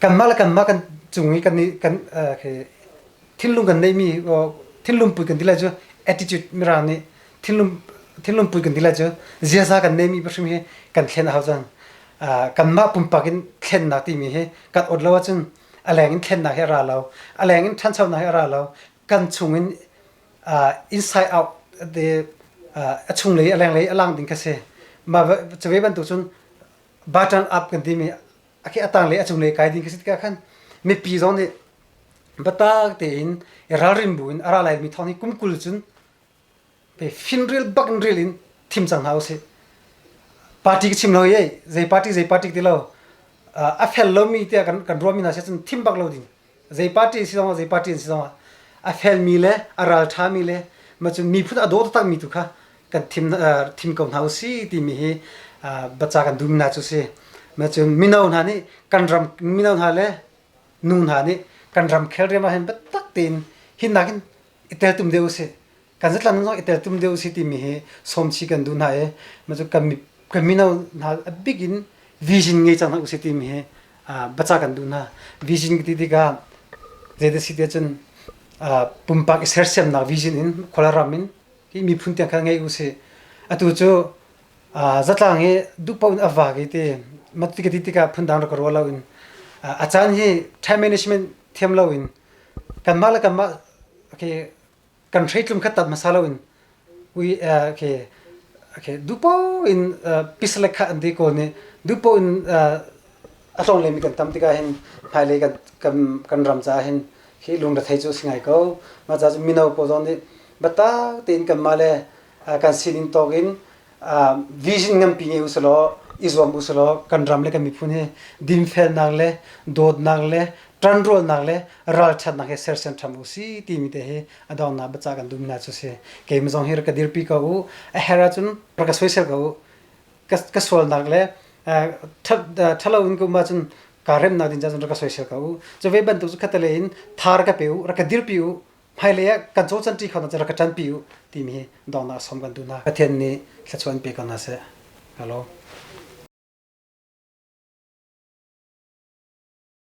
kanmah le kanmah kan cung i kan kan khi thinlung kan neihmi thinlung put kan ti lai cu attitude mirang nih thinlung thinlung put kan ti lai cu ziaza kan neihmi hrim hi kan thlen a hau cang. Kanmah pumpak in thlennak timi hi kan ot lo ahcun a leng in thlennak hi a ra lo, a leng in ṭhanchonak hi a ra lo. Kan chung in inside out de a chunglei a lenglei a lang ding kha si. Mah cu ve bantuk cun button up kan timi a khi a tanglei a cunglei kai ding khi si tikah khan mipi zong nih biatak tein i ralrin bu in a ra lai mi thawng hi kum 20 cun finril bak in ril in thim cang hna usih. Party ka chim lo ye zei party zei party ti lo a fel lomi tiah kan kan ruahmi hna si cun thim bak lo ding. Zei party si zong zei party an si zong a felmi le a ralṭhami le ma cun miphun a daw taktakmi tu kha kan thim thim ko hna usih timi hi baca kan duhmi hna cu si. Ma cun mino hna nih kan ram mino hna le nu hna nih kan ram khel riam ah hin biatak tein hin nakin i teltum deuh usih. Kan zatlang zong i teltum deuh usih timi hi sawmchi kan duh hna i ma cu kan kan mino hna a bik in vision ngei cang hna usih timi hi baca kan duh hna. Vision ti tikah zeidah si tiah cun pumpak i sersiamnak vision in khuala ram in hi miphun tiang kha ngei usih. Atu cu zatlang hi duhpaoh in a vak i ti mati ka ti tikah phundang rak ka ruah lo in a caan hi time management thiam lo in kanmah le kanmah okay, kan hreitlum kha tat hmasa lo in ui okay, okay, duhpaoh in pisalek kha an ti kawl nih duhpaoh in a tlawng lemi kan tam tikah hin hmailei kan kan kan ram caah hin hi lungrethei cu a si ngai ko. Mah caah cun mino pawl zong nih biatak tein kanmah le kan sining tawk in vision nganpi ngei usalaw i zuam usalaw kan ram le kan miphun hi dinfelnak le dawtnak le ṭanrualnak le ralṭhatnak he sersiam ṭham usi timi te hi a donghnak biacah kan duhmi hna cu si. Keimah zong hi rak ka dirpi ko u. A herh ahcun rak ka soisel ko u. Ka, ka sualnak le ṭhalo in ka um ahcun kaa remnak ding cun rak ka soisel ko u. Cu ve bantuk cu khatalei in tha rak ka pe u, rak ka dirpi u. Hmailei ah kan cawlcanṭi kho na rak ka ṭanpi u timi hi donghnak som kan duh hna. Pathian nih thluachuah in pe ko hna seh. Ka lawm.